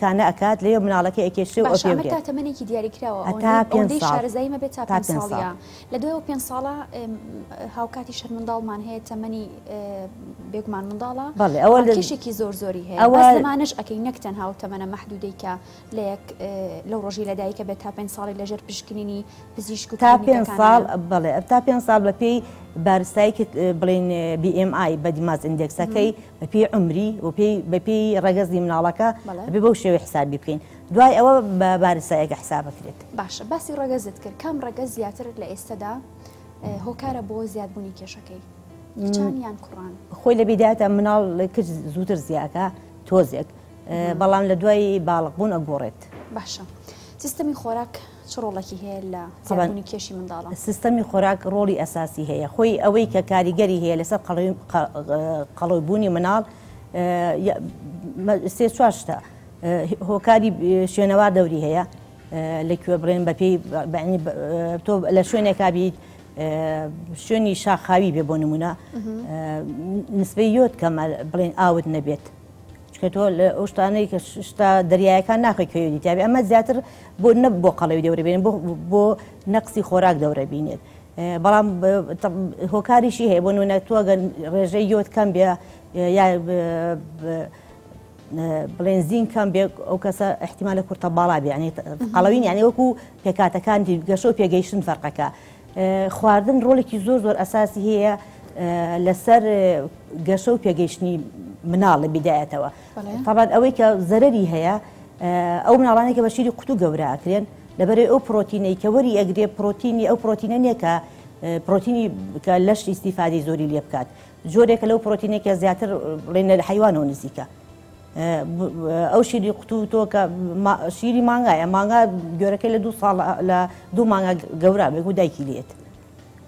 کانە ئەکات لەوێ مناڵەکەی ئەکێشێ و باشە ئەمە ئەپێورێت. تا تەمەنێکی دیاریکراوە هەتا ئەوەندەی پێنج ئەوەندەی ساڵ. شارەزاییم هەبێت تا تا پێنج پێنج ساڵ. ساڵیە لە دوای ئەو پێنج ساڵە هاوکاتیش هەر منداڵمان هەیە تەمەنی بێگومان منداڵە بەڵێ ئەوە بەڵام لە کێشێکی زۆر زۆری هەیە ئەوە باس لەمانەش ئەکەی نەک تەنها ئەو تەمەنە مەحدودەی کە لە یەک لەو ڕۆژی لەدایکە بێت تا پێنج ساڵی لەژێر پشکنینی پزیشک و تا پێنج ساڵ کلینیکەکانایە. بەڵێ تا پێنج ساڵ بەپێی بارستایی کە بڵێین BMI body mass index ەکەی بەپێی عومری و پێی بەپێی ڕەگەزی مناڵەکە ئەبێ بەو شێوەی حسابی بکەین دوای ئەوە بە بارستایەکە حساب ئەکرێت. باشە باسی ڕەگەزت کرد کام ڕەگەز زیاتر لە ئێستەدا هۆکارە بۆ زیادبوونی کێشەکەی کچان یان کوڕان؟ خۆی لە بیدایەتا مناڵ کچ زووتر زیاکە تۆزێک بەڵام لە دوای باڵق بوون ئەگۆڕێت. باشە سیستەمی خۆراک چ ڕۆڵێکی هەیە لە زیادبوونی کێشی منداڵان؟ سیستەمی خۆراک ڕۆڵی ئەساسی هەیە، خۆی ئەوەی کە کاریگەری هەیە لەسەر قەڵەوبوونی مناڵ سێ چوار شتە، هۆکاری شوێنەوار دەوری هەیە لە کوێ بڵێن بەپێی تۆ لە شوێنێکا بیت شوێنی شاخاوی بێ بۆ نمونە نسبەی یۆد کەمە بڵێن ئاوت نەبێت. چونکە تۆ لە ئەو شتانەی کە شتە دەریایەکان ناخۆی کە یۆدی تیابێ ئەمە زیاتر بۆ نە بۆ قەڵەوی دەورە بینێت بۆ بۆ نەقسی خۆراک دەورە بینێت بەڵام هۆکاریشی هەیە بۆ نمونە تۆ ئەگەر ڕێژەی یۆد کەم بێ یا بڵێن زین کەم بێ ئەو کەسە احتیمالە کورتە باڵا بێ یعنی قەڵەوین یعنی وەکو پێکاتەکان گەشە و پێگەیشتن فەرقەکە خواردن ڕۆڵێکی زۆر زۆر ئەساسی هەیە لەسەر گەشە و پێگەیشتنی مناڵ لە بیدایەتەوە تەبعەن ئەوەی کە زەرەری هەیە ئەو مناڵانەی کە بە شیری قوتو گەورە ئەکرێن لەبەرەی ئەو پرۆتینەی کە وەری ئەگرێ پرۆتینی ئەو پرۆتینە نییە کە پرۆتینی کە لەش ئیستیفادەی زۆری لێ بکات جۆرێکە لەو پرۆتینێک کە زیاتر بڵێن لە حەیوانەوە نزیکە ئەو شیری قوتو تۆ کە شیری مانگایە مانگا گۆرەکەی لە دوو ساڵ لە دوو مانگا گەورە بێت و دایکی لێت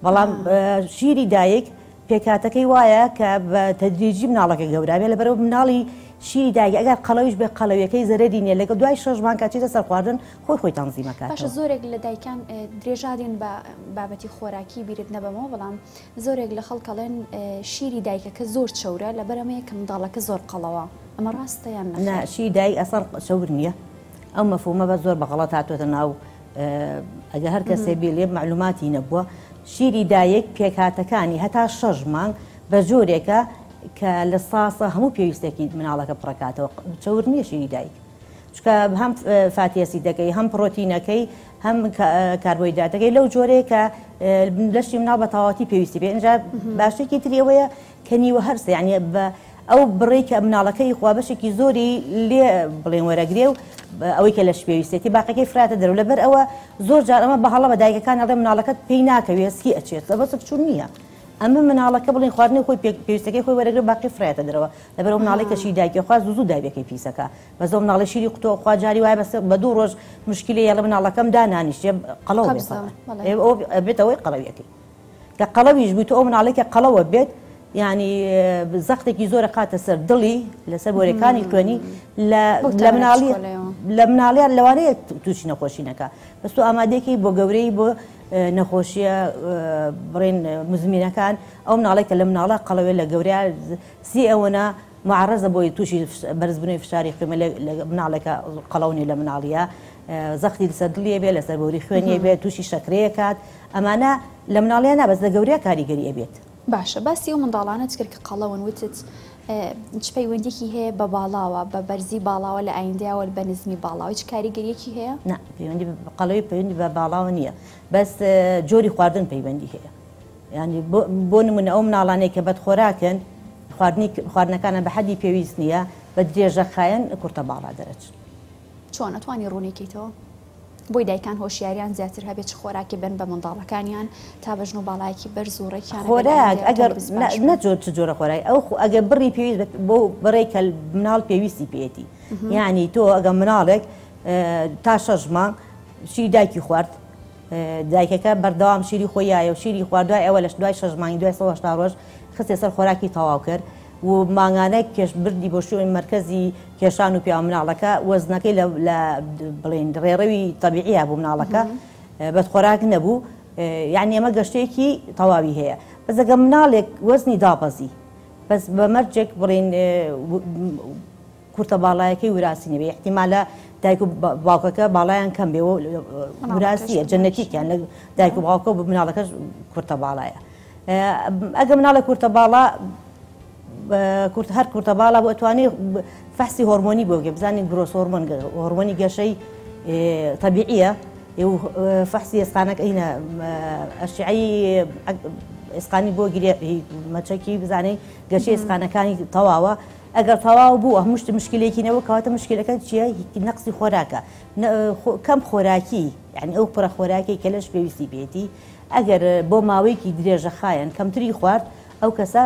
بەڵام شیری دایک پێکهاتەکەی وایە کە بە تەدریجی مناڵەکە گەورە بێت لەبەرئەوە مناڵی شیری دایک ئەگەر قەڵەویش بێت قەڵەویەکەی زەرەری نییە لەگەڵ دوای شەش مانگ کە چێتە سەر خواردن خۆی خۆی تەنزیمەکاتەوە. باشە زۆرێک لە دایکان درێژادێن بە بابەتی خۆراکی بیرت نەبەمەوە بەڵام زۆرێک لە خەڵک ئەڵێن شیری دایکەکە زۆر چەورە لەبەر ئەمەیە کە منداڵەکە زۆر قەڵەوە ئەمە ڕاستە یان نەخێر؟ نا شیری دایک ئەسڵەن چەور نییە ئەو مەفهومە بەس زۆر بە غەڵەت هاتۆتە ناو ئەگەر هەر کەسێ بیڵێ مەعلوماتی نەبووە شیری دایک پێکهاتەکانی هەتا شەش مانگ بە جۆرێکە کە لە ساسە هەموو پێویستێکی مناڵەکە پڕەکاتەوە چەور نییە شیری دایک چونکە هەم fatty acid ەکەی هەم پرۆتینەکەی هەم کاربۆیدراتەکەی لەو جۆرەیە کە لەشی مناڵ بە تەواوەتی پێویستی پێ ئینجا باشێکی تری ئەوەیە کە نیوە هەرسە یعنی بە ئەو بڕەی کە مناڵەکەی خوا بەشێکی زۆری لێ بڵێن وەرەگرێ و ئەوەی کە لەش پێویستێتی باقەکەی فراتە دەرەوە لەبەر ئەوە زۆر جار ئەمە بە هەڵە بە دایکەکان ئەڵێ مناڵەکەت پێی ناکەوێ سکی ئەچێت لەبەر سکچوون نییە ئەمە مناڵەکە بڵێن خواردنی خۆی پێویستەکەی خۆی وەرەگرێ باقی فراتە دەرەوە لەبەر ئەو مناڵی کە شیری دایکی خوا زوو زوو دایکەکەی پیسەکە بەس ئەو مناڵی شیری قوتۆ خوا جاری وایە بەس بە دوو ڕۆژ مشکلەیە ئەڵێ مناڵەکەم دانانیشتێ قەڵەو بێ ئەبێتەوەی قەڵەویەکەی کە قەڵەویش بووی تۆ ئەو مناڵەی کە قەڵەوە بێت یانی زەختێکی زۆرە قاتە سەر دڵی لەسەر بۆرەکانی خوێنی لە مناڵی لە مناڵیان لەوانەیە تووشی نەخۆشی نەکا بەس تۆ ئامادەیەکی بۆ گەورەی بۆ نەخۆشیە بڕین مزمینەکان ئەو مناڵێک کە لە مناڵە قەڵەوێ لە گەورەیە سی ئەوەنە معرەزە بۆی تووشی بەرزبوونەوەی فشاری خوێن لە مناڵێکە قەڵەونی لە مناڵیە زەختی لەسەر دڵی بێ لەسەر بۆری خوێنی بێ تووشی شەکرەیە کات ئەمانە لە مناڵیا نا بەس لە گەورەیا کاریگەری ئەبێت. باشە باسی ئەو منداڵانەت کرد کە قەڵەون وتت چ پەیوەندیەکی هەیە بە باڵاوە بە بەرزی باڵاوە لە ئایندەیا بە نزمی باڵاوە هیچ کاریگەریەکی هەیە؟ نا پەیوەندی بە قەڵەوی پەیوەندی بە باڵاوە نییە بەس جۆری خواردن پەیوەندی هەیە یانی بۆ نمونە ئەو مناڵانەی کە بەدخۆراکن خواردنی خواردنەکانیان بە حەدی پێویست نییە بە درێژە خایەن کورتە باڵا دەرەچن. چۆن ئەتوانی ڕوونی کەیتەوە؟ بۆی دایکان هۆشیاریان زیاتر هەبێت چ خۆراکێ بەن بە منداڵەکانیان تا بەژن و باڵایەکی بەرز و ڕێکیان هەبێت لە خۆراک ئایندەیا ئەگەر تەندروست باش نە بن. جۆر چ جۆرە خۆراک ئەو ئەگەر بڕی پێویست بێت بۆ بڕێک کە مناڵ پێویستی پێیەتی یانی تۆ ئەگەر مناڵێک تا شەش مانگ شیری دایکی خوارد دایکەکە بەردەوام شیری خۆی یایە و شیری خوارد دوای ئەوە لە دوای شەش مانگی دوای 180 ڕۆژ خستە سەر خۆراکی تەواو کرد و مانگانە کێش بردی بۆ شوێن مەرکەزی کێشان و پیاوە مناڵەکە وەزنەکەی لە لە بڵێن ڕێڕەوی تەبیعیە بوو مناڵەکە بەدخۆراک نەبوو یعنی ئەمە گەشتێکی تەواوی هەیە بەس ئەگەر مناڵێک وەزنی دابەزی بەس بە مەرجێک بڵێن کورتە باڵایەکەی وراسی نەبێ، ئیحتیمالە دایک و باوکەکە باڵایان کەم بێ و وراسیە جەنەتیکیان لە دایک و باوکە و مناڵەکەش کورتە باڵایە. ئەگە مناڵێک کورتە باڵا کورت هەر کورتە باڵا بۆ ئەتوانێ فەحسی هۆرمۆنی بۆ بکەی بزانین growth hormone هۆرمۆنی گەشەی تەبیعیە فەحسی ئێسقانەکە ئینە ئەشعەی ئێسقانی بۆ گرێ مەچەکی بزانین گەشەی ئێسقانەکانی تەواوە ئەگەر تەواو بوو هەموو شت مشکلێکی نەبوو کەواتە مشکلەکە چییە نەقسی خۆراکە کەم خۆراکی یعنی ئەو پڕە خۆراکی کە لەش پێویستی پێێتی ئەگەر بۆ ماوەیەکی درێژەخایەن کەمتری خوارد ئەو کەسە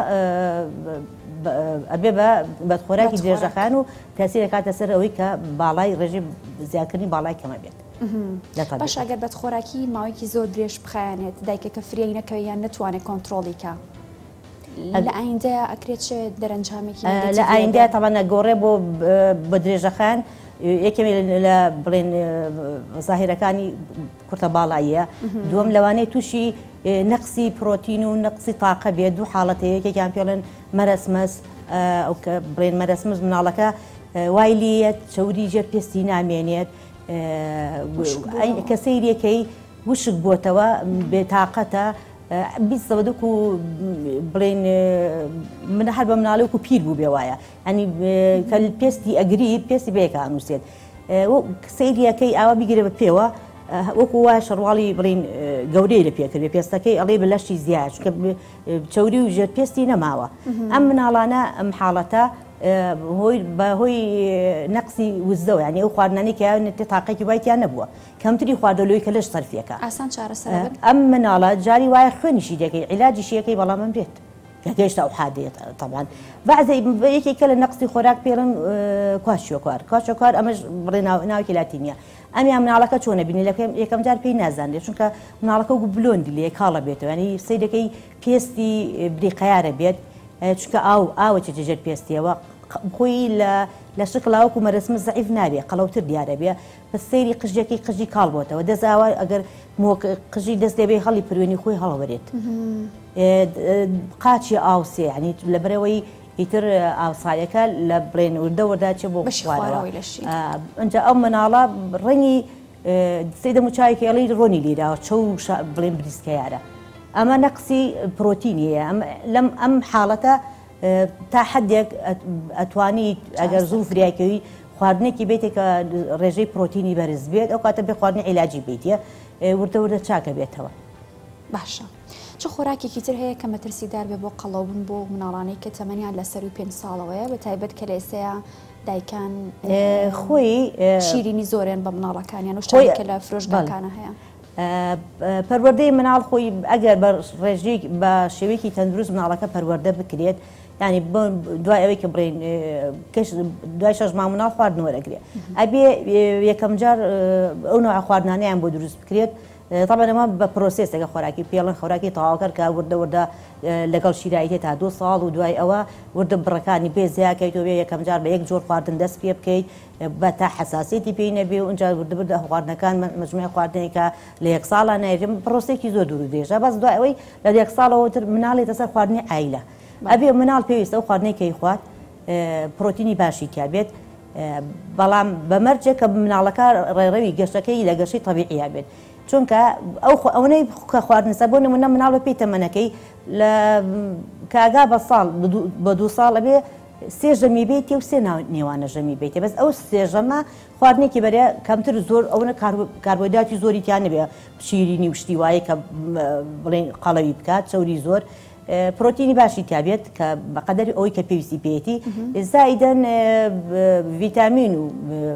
ئەبێ بە بەدخۆراکی درێژەخایەن و تەسیر دەکاتە سەر ئەوەی کە باڵای ڕێژەی زیادکردنی باڵای کەمە بێت. باشە ئەگەر بەدخۆراکی ماوەیەکی زۆر درێژ بخایەنێت دایکەکە فریای نەکەوێت یان نەتوانێت کۆنتڕۆڵی کا لە ئایندەیا ئەکرێت چ دەرەنجامێکی لە ئایندەیا تەبعەن ئەگۆڕێ بۆ بە درێژەخایەن یەکێ لە بڵێن زاهیرەکانی کورتە باڵاییە دووەم لەوانەیە تووشی نەقسی پرۆتین و نەقسی تاقە بێت دوو حاڵەت هەیە یەکێکیان پێڵێن مەرەسمەس ئەو کە بڵێن مەرەسمس مناڵەکە وای لێیەت چەوری ژێر پێستی نامێنێت کە سەیرێکەی وشک بۆتەوە بێتاقەتە بیستەوە دەکو بڵێن من هەر بە مناڵێک و پیر بوو بێ وایە ئەنی کە پێستی ئەگری پێستی بەیەکە ئەنووسێت سەیریەکەی ئاوا بیگرە بە پێوە وەکو وایە شەڕواڵی بڵین گەورەی لە پێکردێ پێستەکەی ئەڵێ بە لەشی زیاد چونکە چەوری و ژێر پێستی نەماوە ئەم مناڵانە ئەم حاڵەتە هۆی بەهۆی نەقسی وزەوە یعنی ئەو خواردنانەی کە تاقێکی وایتیان نەبووە کەمتری خواردە لۆی کە لەش سەرفیەکە ئاسان چارەسەر ئەم مناڵە جاری وایە خوێنیشی دەکەی عیلاجیشی یەکەی بەڵام ئەمرێت کە گەیشتە ئەو حادەیە تەبان بەعزە یەکێکە لە نەقسی خۆراک پێڵن kwashiorkor kwashiorkor ئەمەش بڵێ ناوێکی لاتینیە ئەمیان مناڵەکە چۆنە بینی لە یەکەم جار پێی نازانرێت چونکە مناڵەکە وەکو بلۆندی لێ کاڵە بێتەوە ینی سەیرەکەی پێستی بریقەیارە بێت چونکە ئاو ئاوە چێتە ژێر پێستیەوە خۆی لە لە شکڵا وەکو مەرەسمە زەعیف نابێ قەڵەوتر دیارە بێ بەس سەیری قژەکەی قژی کاڵ بۆتەوە دەست ئاوا ئەگەر قژی دەست لێبێ هەڵی پروێنی خۆی هەڵەوەرێت قاچی ئاوسێ ینی لەبەرەوەی ئیتر ئاوسایەکە لە بڵێن وردە وردە چێ بۆ خوارەوە ئەجا ئەو مناڵە ڕەنگی سەی دەموچاوێکی ئەڵی ڕۆنی لیراوە چەور و بڵێن بریسکەیارە ئەمە نەقسی پرۆتینی هەیە لەم ئەم حاڵەتە تا حدێک ئەتوانی ئەگەر زوو فریاکەوی خواردنێکی بێتێ کە ڕێژەی پرۆتینی بەرز بێت ئەو کاتە بێ خواردنی عیلاجی بیتە وردە وردە چاکە بێتەوە. باشە چ خۆراکێکی تر هەیە کە مەترسیدار بێ بۆ قەڵەوبوون بۆ مناڵانەی کە تەمەنیان لە سەروی پێنج ساڵەوەیە بە تایبەت کە لە ئێستەیا دایکان خۆی شیرینی زۆرێن بە مناڵەکانیان و شتێک کە لە فرۆشگاکانە هەیە. پەروەردەی مناڵ خۆی ئەگەر بە ڕێژەیەک بە شێوەیەکی تەندروست مناڵەکە پەروەردە بکرێت ینی دوای ئەوەی کە بڵێن دوای شەش مانگ مناڵ خواردن وەرەگرێ ئەبێ یەکەم جار ئەو نوع خواردنانیان بۆ دروست بکرێت طبعا ئەمە بە process ێکە خۆراکی پێڵن خۆراکی تەواوکەر کە وردە وردە لەگەڵ شیرایتێ تا دو ساڵ و دوای ئەوە وردە بڕەکانی پێ زیاکەیت و بێ یەکەم جار بە یەک جۆر خواردن دەست پێ بکەیت بە تا حەساسیەتی پێی نەبێ و ئینجا وردە وردە خواردنەکان مەجموعی خواردنێکە لە یەک ساڵا نایەت پرۆسێکی زۆر دوور و درێژە بەس دوای ئەوەی لە یەک ساڵەوە تر مناڵێتە سەر خواردنی عایلە ئەبێ مناڵ پێویستە ئەو خواردنەی کە ئەیخوات پرۆتینی باشی تیا بێت بەڵام بە مەرجێک کە مناڵەکە ڕێڕەوی گەشەکەی لە گەشەی تەبیعیا بێت چونکە ئەو ئەوەی کە خواردن سە بۆ نمونە مناڵ بە پێی تەمەنەکەی لە کاگا بە ساڵ بە دوو ساڵ ئەبێ سێ ژەمی بێتێ و سێ نێوانە ژەمی بێتێ بەس ئەو سێ ژەمە خواردنێکی بەرێ کەمتر زۆر ئەوەنە کاربۆهیدراتی زۆری تیا نەبێ شیرینی و شتی وایە کە بڵێن قەڵەوی بکات چەوری زۆر پرۆتینی باشی تیابێت کە بەقەدەری ئەوەی کە پێویستی پێیەتی زائیدەن ڤیتامین و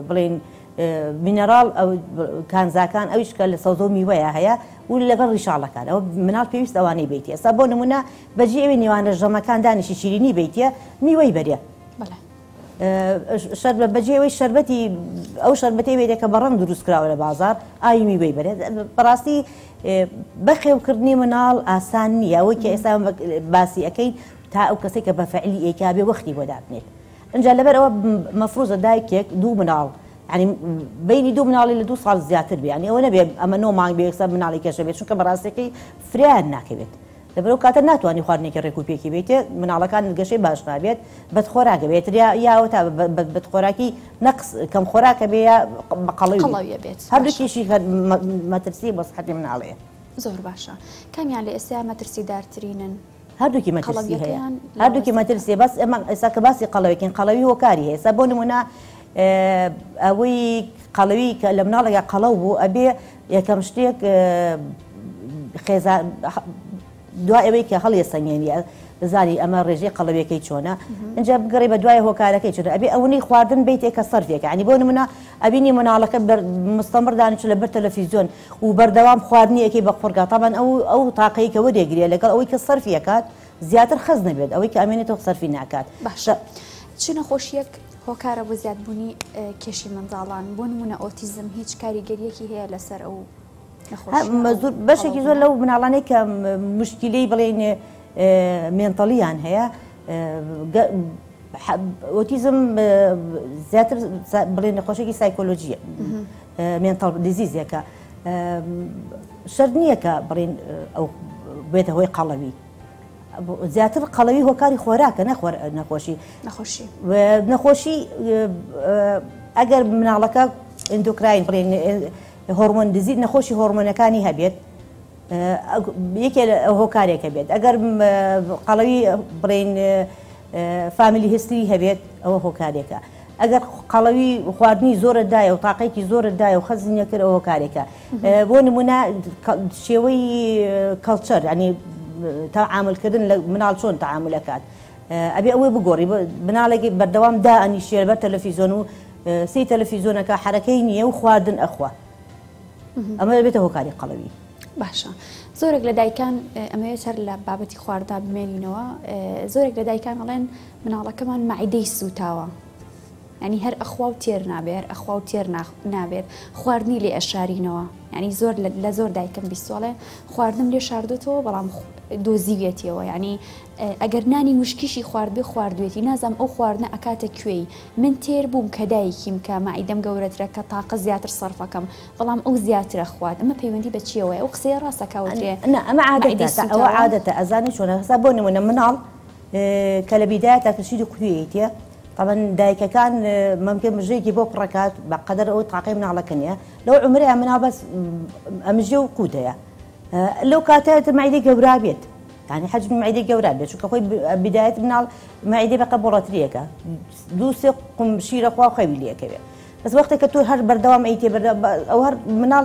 بڵێن mineral کانزاکان ئەویش کە لە سەوزە و میوەیە هەیە و لەگەڵ ڕیشاڵەکان ئەوە مناڵ پێویست ئەوانەی بیتی ئێستا بۆ نمونە بەجێ ئەوی نێوانە ژەمەکان دانیشی شیرینی بیتە میوەی بەرێ شەربە بەجێ ئەوەی شەربەتی ئەو شەربەتەی بێتە کە بە ڕەنگ دروست کراوە لە بازاڕ ئاوی میوەی بەرێت بەڕاستی بەخێوکردنی مناڵ ئاسان نییە ئەوەی کە ئێستا باسی ئەەکەین تا ئەو کەسێک کە بە فعلی ئەیکا بێ وەختی بۆ دابنێت ئینجا لەبەر ئەوە مەفروزە دایکێک دوو مناڵ ینی بینی دوو مناڵی لە دوو ساڵ زیاتر بێ ینی ئەوە نەبێ ئەمە نۆ مانگ بێ یەکسەر مناڵی کێشە بێت چونکە بەڕاستەکەی فریان ناکەوێت. لەبەر ئەو کاتە ناتوانی خواردنێکی ڕێک و پێکی بیتێ، مناڵەکانت گەشەی باش نابێت، بەدخۆراکە بێت یا یاوەتا بەدخۆراکی نەقس کەم خۆراکە بێ یا بە قەڵەوی قەڵەویە بێت. هەردووکیشی مەترسی بۆ سحەتی مناڵەیە. زۆر باشە کامیان لە ئێستا مەترسیدارترینن؟ هەردووکی مەترسی هەیە، هەردووکی مەترسی بەس ئێمە ئێستا کە باسی قەڵەوێکین قەڵەوی هۆکاری هەیە. ئێستا بۆ نمونە ئەوەی قەڵەوی کە لە مناڵێکا قەڵەو بوو ئەبێ یەکەم شتێک خێزان دوای ئەوەی کە هەڵیەسەنگێنی بزانی ئەمە ڕێژەی قەڵەویەکەی چۆنە اینجا بگەڕێ بە دوای هۆکارەکەی چۆنە ئەبێ ئەوەی خواردن بیتێ کە سەرفێکە ینی بۆ نمونە ئەبینی مناڵەکە مستەمر دانیشت لە بەر تەلەفیزیۆن و بەردەوام خواردنی ئەکەی بە قوڕگا تابان ئەو ئەو تاقەی کە وەرێگرێ لەگەڵ ئەوەی کە سەرفی ئەکات زیاتر خەز نەبێت ئەوەی کە ئەمێنێتەوە سەرفی ناکات. باشە چ نەخۆشیەک هۆکارە بۆ زیادبوونی کێشی منداڵان بۆ نمونە ئۆتیزم هیچ کاریگەریەکی هەیە لەسەر ئەو نەخۆشیە؟ بەشێکی زۆر لەو مناڵانەی کە مشکیلەی بڵێین مێنتەڵیان هەیە ئۆتیزم زیاتر بڵێن نەخۆشێکی سایکۆلۆژیە mental disease ێکە شەرت نییە کە بڵێن ئەو بێتە هۆی قەڵەوی زیاتر قەڵەوی هۆکاری خۆراکە نەخۆر نەخۆشی نەخۆشی نەخۆشی ئەگەر مناڵەکە endocrine بڵێن hormone disease نەخۆشی هۆرمۆنەکانی هەبێت یەکێ لە هۆکارێکە بێت ئەگەر قەڵەوی بڵێین family history هەبێت ئەوە هۆکارێکە ئەگەر قەڵەوی خواردنی زۆرە دایە و تاقێکی زۆرە دایە و خەزی نەکرد ئەوە هۆکارێکە بۆ نمونە شێوەی culture ینی تەعاملکردن لە مناڵ چۆن تەعاملەکات ئەبێ ئەوەی بگۆڕی مناڵێکی بەردەوام دا ئەنیشێ بەر تەلەفیزۆن و سی تەلەفیزۆنەکە حرەکەی نییە و خواردن ئەخوا ئەمە دەبێتە هۆکاری قەڵەوی. باشە زۆرێک لە دایکان ئەمەوێت هەر لە بابەتی خواردا بمێنینەوە زۆرێک لە دایکان ئەڵێن مناڵەکەمان مەعیدەی سووتاوە ینی هەر ئەخوا و تێر نابێ هەر ئەخوا و تێر نابێت خواردنی لێ ئەشارینەوە ینی زۆر لە زۆر دایکم بیستۆڵێ خواردنم لێ شاردوتەوە بەڵام دۆزیویەتیەوە ینی ئەگەر نانی وشکیشی خواردبێ خواردوێتی نازانم ئەو خواردنە ئەکاتە کوێی من تێر بووم کە دایکیم کە مەعیدەم گەورەترە کە تاقە زیاتر سەرفەکەم بەڵام ئەو زیاترە خوات ئەمە پەیوەندی بە چیەوەیە ئەو قسەیە ڕاستە کاوترێ نا ئەمە مەعیدەی عادەتە ئەوە سوتاوە؟ عادەتە ئەزانی چۆنە هەسا بۆ نمونە مناڵ کە لە بیدایەتا کە شیری قوتویەیتێ تەبەن دایکەکان مەمکن مژەیەکی بۆ پڕەکات بە قەدەر ئەوەی تاقەی مناڵەکە نییە لەو عومرەیە مناڵ بەس ئەمژێ و قوتەیە لەو کاتە مەعیدەی گەورا بێت یانی حەجمی مەعیدەی گەورە بێت چونکە خۆی بدایەت مناڵ مەعیدەی بەقە بۆڵەتریەکە دوو سێ قوم شیرە خوا خەوی لێکەوێ بەس وەختێک کە تۆ هەر بەردەوام ئەیتێ ئەو هەر مناڵ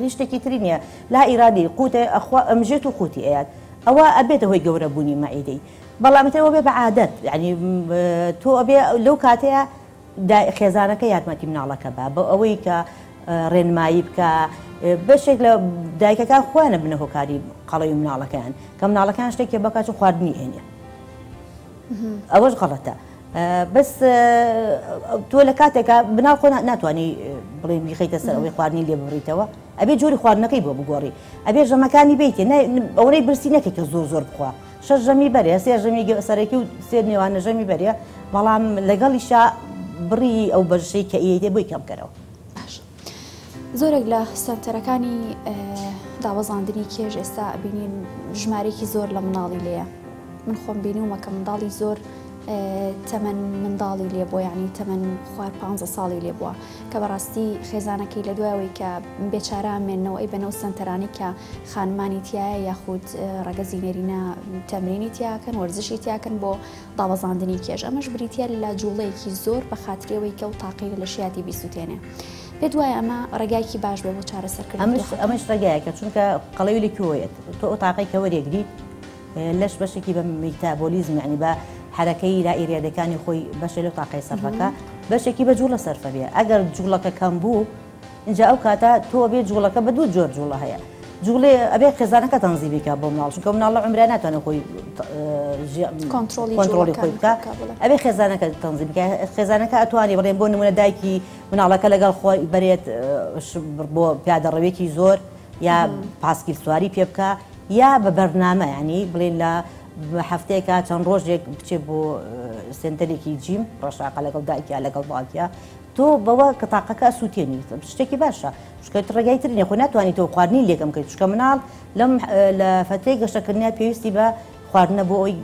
هیچ شتێکی تری نییە لا ئیرادی قوتە ئەخوا ئەمژێت و قوتی ئەیات ئەوە ئەبێتە هۆی گەورەبوونی مەعیدەی بەڵام تر ئەوە بێ بە عادەت یعنی تۆ ئەبێ لەو کاتەیە خێزانەکە یارمەتی مناڵەکە با بۆ ئەوەی کە ڕێنمایی بکا بەشێک لە دایکەکان خۆیانە بنە هۆکاری قەڵەوی مناڵەکەیان کە مناڵەکان شتێکی بەکات و خواردنی ئێنێ ئەوەش غەڵەتە بەس تۆ لە کاتێکا مناڵ خۆ ناتوانانی بڵێ بیخیتە سەر ئەوەی خواردنی لێ ببڕیتەوە ئەبێ جۆری خواردنەکەی بۆ بگۆڕی ئەبێ ژەمەکانی بیتێ ئەوەی برسی نەکەی کە زۆر زۆر بخوا شەش ژەمی بەرێ، سێ ژەمی سەرەکی و سێ نێوانە ژەمی بەرێ، بەڵام لەگەڵیشا بڕی ئەو بەشەی کە ئیەیتێ بۆی کەم کەرەوە. باشە زۆرێک لە سەنتەرەکانی دابەزاندنی کێش ئێستا ئەبینین ژمارێکی زۆر لە مناڵی لێیە من خۆم بینیومە کە منداڵی زۆر تەمەن منداڵی لێ بووە یعنی تەمەن خوار پ ساڵی لێ بووە کە بەڕاستی خێزانەکەی لە دوایەوەی کە بێچارە مێنەوە ئەی بەنەو سەنتەرانی کە خانمانی تیایە یاخود ڕەگەزی نێرینە تەمرینی تیاکەن وەرزشی تیاکەن بۆ دابەزاندنی کێش ئەمەش بریتە لە جوڵەیەکی زۆر بە خاتریەوەی کە و تاقی لە شیاتی بیسووتێنێ پێت وایە ئەمە ڕێگایکی باش بێ بۆ چارەسەرکردن ئەمەش ڕێگایەکە چونکە قەڵەوی لە کوێیەت تۆ ئەو تاقی کە وەرێگریت لەش بەشێکی بە میتابۆلیزم یعنی بە حرەکەی لا ئیرادەکانی خۆی بەشێ لەو تاقی سەرفەکە بەشێکی بە جوڵە سەرفە بێ ئەگەر جوڵەکە کەم بوو ئینجا ئەو کاتە تۆ ئەبێ جوڵەکە بە دوو جۆر جوڵە هەیە جوڵێ ئەبێ خێزانەکە تەنزیمی کا بۆ مناڵ چونکە مناڵ لە عمرا ناتوانێت خۆی کۆنترۆڵی خۆی بکە ئەبێ خێزانەکە تەنزیم بکە خێزانەکە ئەتوانی بڵێن بۆ نمونە دایکی مناڵەکە لەگەڵ خۆی بەرێت بۆ پیادەڕەوێکی زۆر یا پاسکیل سواری پێ بکە یا بە بەرنامە ینی بڵێن لە هەفتەیەکە چەند ڕۆژێک بچێ بۆ سنتەرێکی gym ڕەشاقە لەگەڵ دایکیا لەگەڵ باوکیا. تۆ بەوە کە تاقەکە ئەسووتێنی شتێکی باشە چونکە ڕێگای تر نیە خۆ ناتوانانی تۆ خواردنی لێکەم کەیت چونکە مناڵ لەم لە فەترەی گەشەکردنیا پێویستی بە خواردنە بۆ ئەوی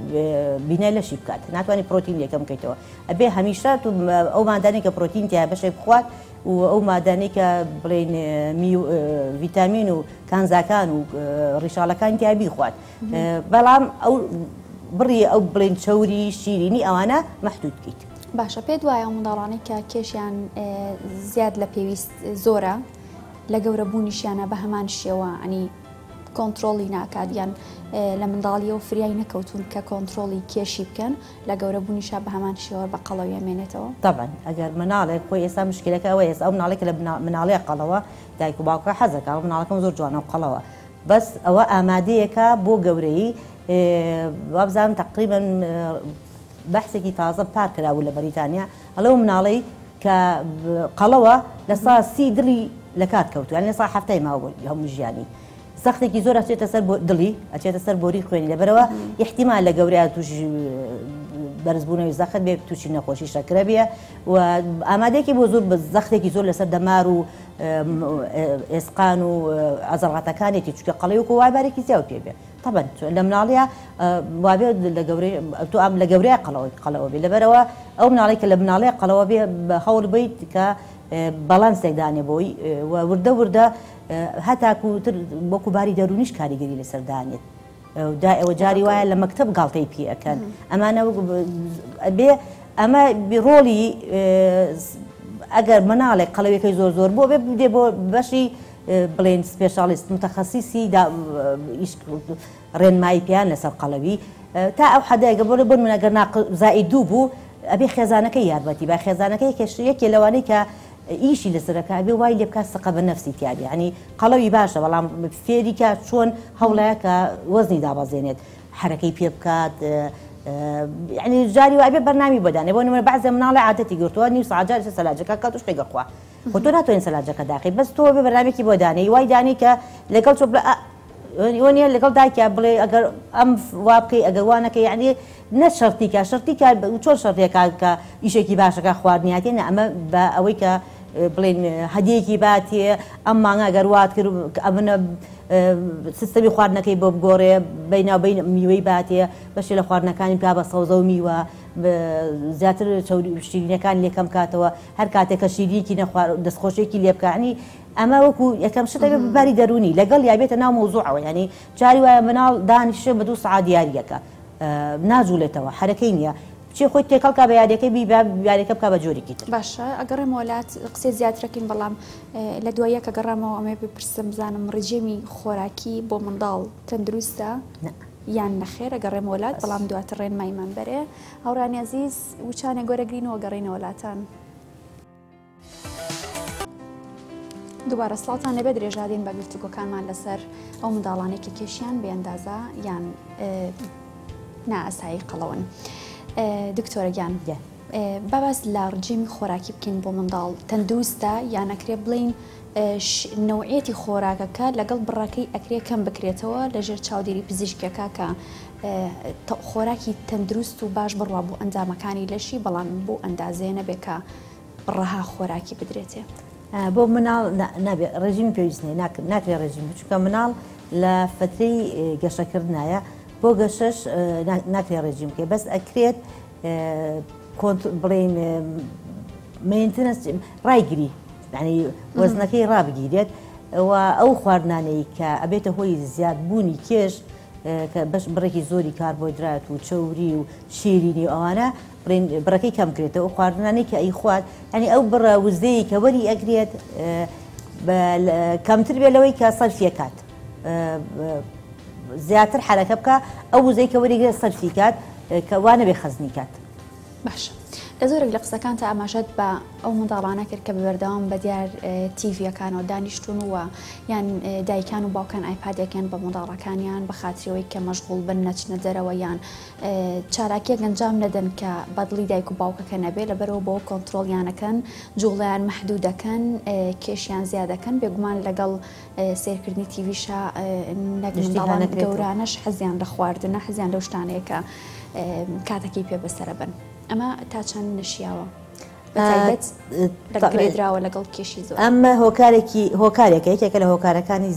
بینای لەشی بکات ناتوانانی پرۆتین لێکەم بکەیتەوە ئەبێ هەمیشە ئەو مادانەی کە پرۆتین تیا بەشێک بخوات و ئەو مادانەی کە بڵێین ڤیتامین و کانزاکان و ڕیشاڵەکان تیا بیخوات بەڵام ئەو بڕی ئەو بڵێن چەوری شیرینی ئەوانە مەحدود بکەیت. باشە پێت وایە ئەو منداڵانەی کە کێشیان زیاد لە پێویست زۆرە لە گەورە بوونیشیانە بە هەمان شێوە ئەنی کۆنتترۆڵی ناکات یان لە منداڵیەوە فریای نەکەوتون کە کۆنتترۆڵی کێشی بکەن لە گەورە بوونیشا بە هەمان شێوە بە قەڵەوی ئەمێنێتەوە؟ تەبعەن ئەگەر مناڵێک خۆی ئێستا مشکلەکە ئەوەیە ئێستا ئەو مناڵێک لە مناڵێ قەڵەوە دایک و باوکە حەزەکە ئەو مناڵەکەم زۆر جوانە و قەڵەوە بەس ئەوە ئامادەیەکە بۆ گەورەیی وابزانم تقریبا بەحسێکی تازە پار کرابوو لە بەریتانیا ئەڵێ ئەو مناڵەی کە قەڵەوە 30% دڵی لە کات کەوتووە یانی 70% ماوە بۆ هەموو ژیانی سەختێکی زۆر ئەچێتە سەر دڵی ئەچێتە سەر بۆری خوێنی لەبەرەوە احتیمال لە گەورەیان تووشی بەرزبوونەوەی زەخت بێ تووشی نەخۆشی شەکرە بێ و ئامادەیەکی بۆ زۆر زەختێکی زۆر لەسەر دەمار و ئێسقان و عەزەڵاتەکانێتی چونکە قەڵەوی وەکو وای بارێکی زیاو پێ بێ تەبەن لە مناڵیە وابێ لە گەورەی تۆ ئەم لە گەورەیە قەڵەوە قەڵەوە بێ لەبەرەوە ئەو مناڵی کە لە مناڵەیە قەڵەوە بێ هەوڵ بیت کە باڵانسێک دانێ بۆی و وردە وردە هەتاکو تر وەکو باری دەروونیش کاریگەری لەسەر دانێت دا ئێوە جاری وایە لە مەکتەب گاڵتەی پێ ئەکەن ئەمانە بێ ئەمە ڕۆڵی ئەگەر مناڵێک قەڵەوێکەی زۆر زۆر بۆ بێ بدێ بۆ بەشی بڵێن specialist متەخەسیسی ڕێنمایی پێیان لەسەر قەڵەوی تا ئەو حەدەگە بۆ بۆ من ئەگەر زائید دوو بوو ئەبێ خێزانەکەی یارمەتی با خێزانەکەی کەش یەکێ لەوانەی کە ئیشی لەسەرەکە ئەبێ وای لێ بکات سقە بە نەفسی تیابێ یانی قەڵەوی باشە بەڵام فێری کە چۆن هەوڵایە کە وەزنی دابەزێنێت حرەکەی پێ بکات یعنی جاری وای بێ بەرنامی بۆ دانێ بۆ نمونە بەعزێ مناڵی عادەتی گرتووە نیو ساعت جارێ سەلاجەکە کات و شتێک ئەخوا خۆ تۆ ناتوانین سەلاجەکە داخی بەس تۆ بێ بەرنامێکی بۆ دانێ وای دانێ کە لەگەڵ چۆ بڵێ وەنیە لەگەڵ دایکیا بڵێ ئەگەر ئەم وا بکەی ئەگەر وا نەکەی یعنی نە شەرتی کە شەرتی کە چۆن شەرتێکا کە ئیشێکی باشەکە خواردنیاتێ نە ئەمە بە ئەوەی کە بڵێن هەدیەکی باتێ ئەم مانگە گەر وات کرد ئەمنە سیستەمی خواردنەکەی بۆ بگۆڕێ بیناو بین میوەی باتێ بەشێ لە خواردنەکانی بکا بە سەوزە و میوە زیاتر چەوری شیرینەکان لێکەم کاتەوە هەر کاتێک کە شیرینیکی نەخوار دەستخۆشیەکی لێ بکا ینی ئەمە وەکو یەکەم شت ئەبێ باری دەروونی لەگەڵ یا بێتە ناو مەوزوعەوە یانی جاری وایە مناڵ دانیشێ بە دوو سەعات یاریەکە ناجوڵێتەوە حەرەکەی نییە بچێ خۆی تێکەڵ کا بە یاریەکەی بی با یاریەکە بکا بە جۆرێکی تر. باشە ئەگەڕێمەوە لات قسەی زیاترەکەین بەڵام لە دواییە کە گەڕامەوە ئەمەوێ بپرسم بزانم ڕژێمی خۆراکی بۆ منداڵ تەندروستە یان نەخێر ئەگەڕێمەوە لات بەڵام دواتر ڕێنماییمان بەرێ هاوڕانی ئەزیز وچانێک وەرەگرین و ئەگەڕێینەوە لاتان. دووبارە سڵاوتان لێبێ درێژادین بە گفتوگۆکانمان لەسەر ئەو منداڵانەی کە کێشیان بێ ئەندازە یان نائاسایی قەڵەون. دکتۆرە گیان با باس لە ڕجیمی خۆراکی بکەین بۆ منداڵ تەندروستە یان ئەکرێ بڵین نەوعێتی خۆراکەکە لەگەڵ بڕەکەی ئەکرێ کەم بکرێتەوە لەژێر چاودێری پزیشکەکە کە خۆراکی تەندروست و باش بڕوا بۆ ئەندامەکانی لەشی بەڵام بۆ ئەندازەیە نەبێ کە ڕەها خۆراکی بدرێتێ. بۆ مناڵ نابێ ڕێژیمی پێویست نیە ناکرێ ڕێژیم چونکە مناڵ لە فترەی گەشەکردنایە بۆ گەشەش ناکرێ ڕێژیم بکەی بەس ئەکرێت بڵێین maintenance ڕایگری یعنی وەزنەکەی ڕابگیرێت و ئەو خواردنانەی کە ئەبێتە هۆی زیادبوونی کێش کە بەش بڕێکی زۆری کاربۆهیدرات و چەوری و شیرینی و ئەوانە بڵێین بڕەکەی کەم کرێتەوە ئەو خواردنانەی کە ئەیخوات یانی ئەو بڕە وزەیە کە وەری ئەگرێت کەمتر بێ لەوەی کە سەرفی ئەکات زیاتر حرەکە بکە ئەو وزەی کە وەریگرێت سەرفی کات کە وا نەبێ خەزنی کات. باشە لە زۆرێک لە قسەکانتا ئاماژەت بە ئەو منداڵانە کرد کە بە بەردەوام بە دیار تیڤیەکانەوە دانیشتون و یان دایکان و باوکان ئایپادێکیان بە منداڵەکانیان بە خاتریەوەی کە مەشغوڵ بن نەچنە دەرەوە یان چالاکیەک ئەنجام نەدەن کە بە دڵی دایک و باوکەکە نەبێ لەبەرەوە بەوە کۆنترۆڵیان ئەکەن جوڵەیان مەحدود دەکەن کێشیان زیاد دەکەن بێگومان لەگەڵ سێرکردنی تیڤیشا نەک منداڵان گەورانەش حەزیان لە خواردنە حەزیان لەو شتانەیە کە کاتەکەی پێ بەسەرە بن ئەمە تا چەند نەشیاوە؟ بەتایبەت گرێدراوە لەگەڵ کێشی زۆر. ئەمە هۆکارێکی هۆکارێکە یەکێکە لە هۆکارەکانی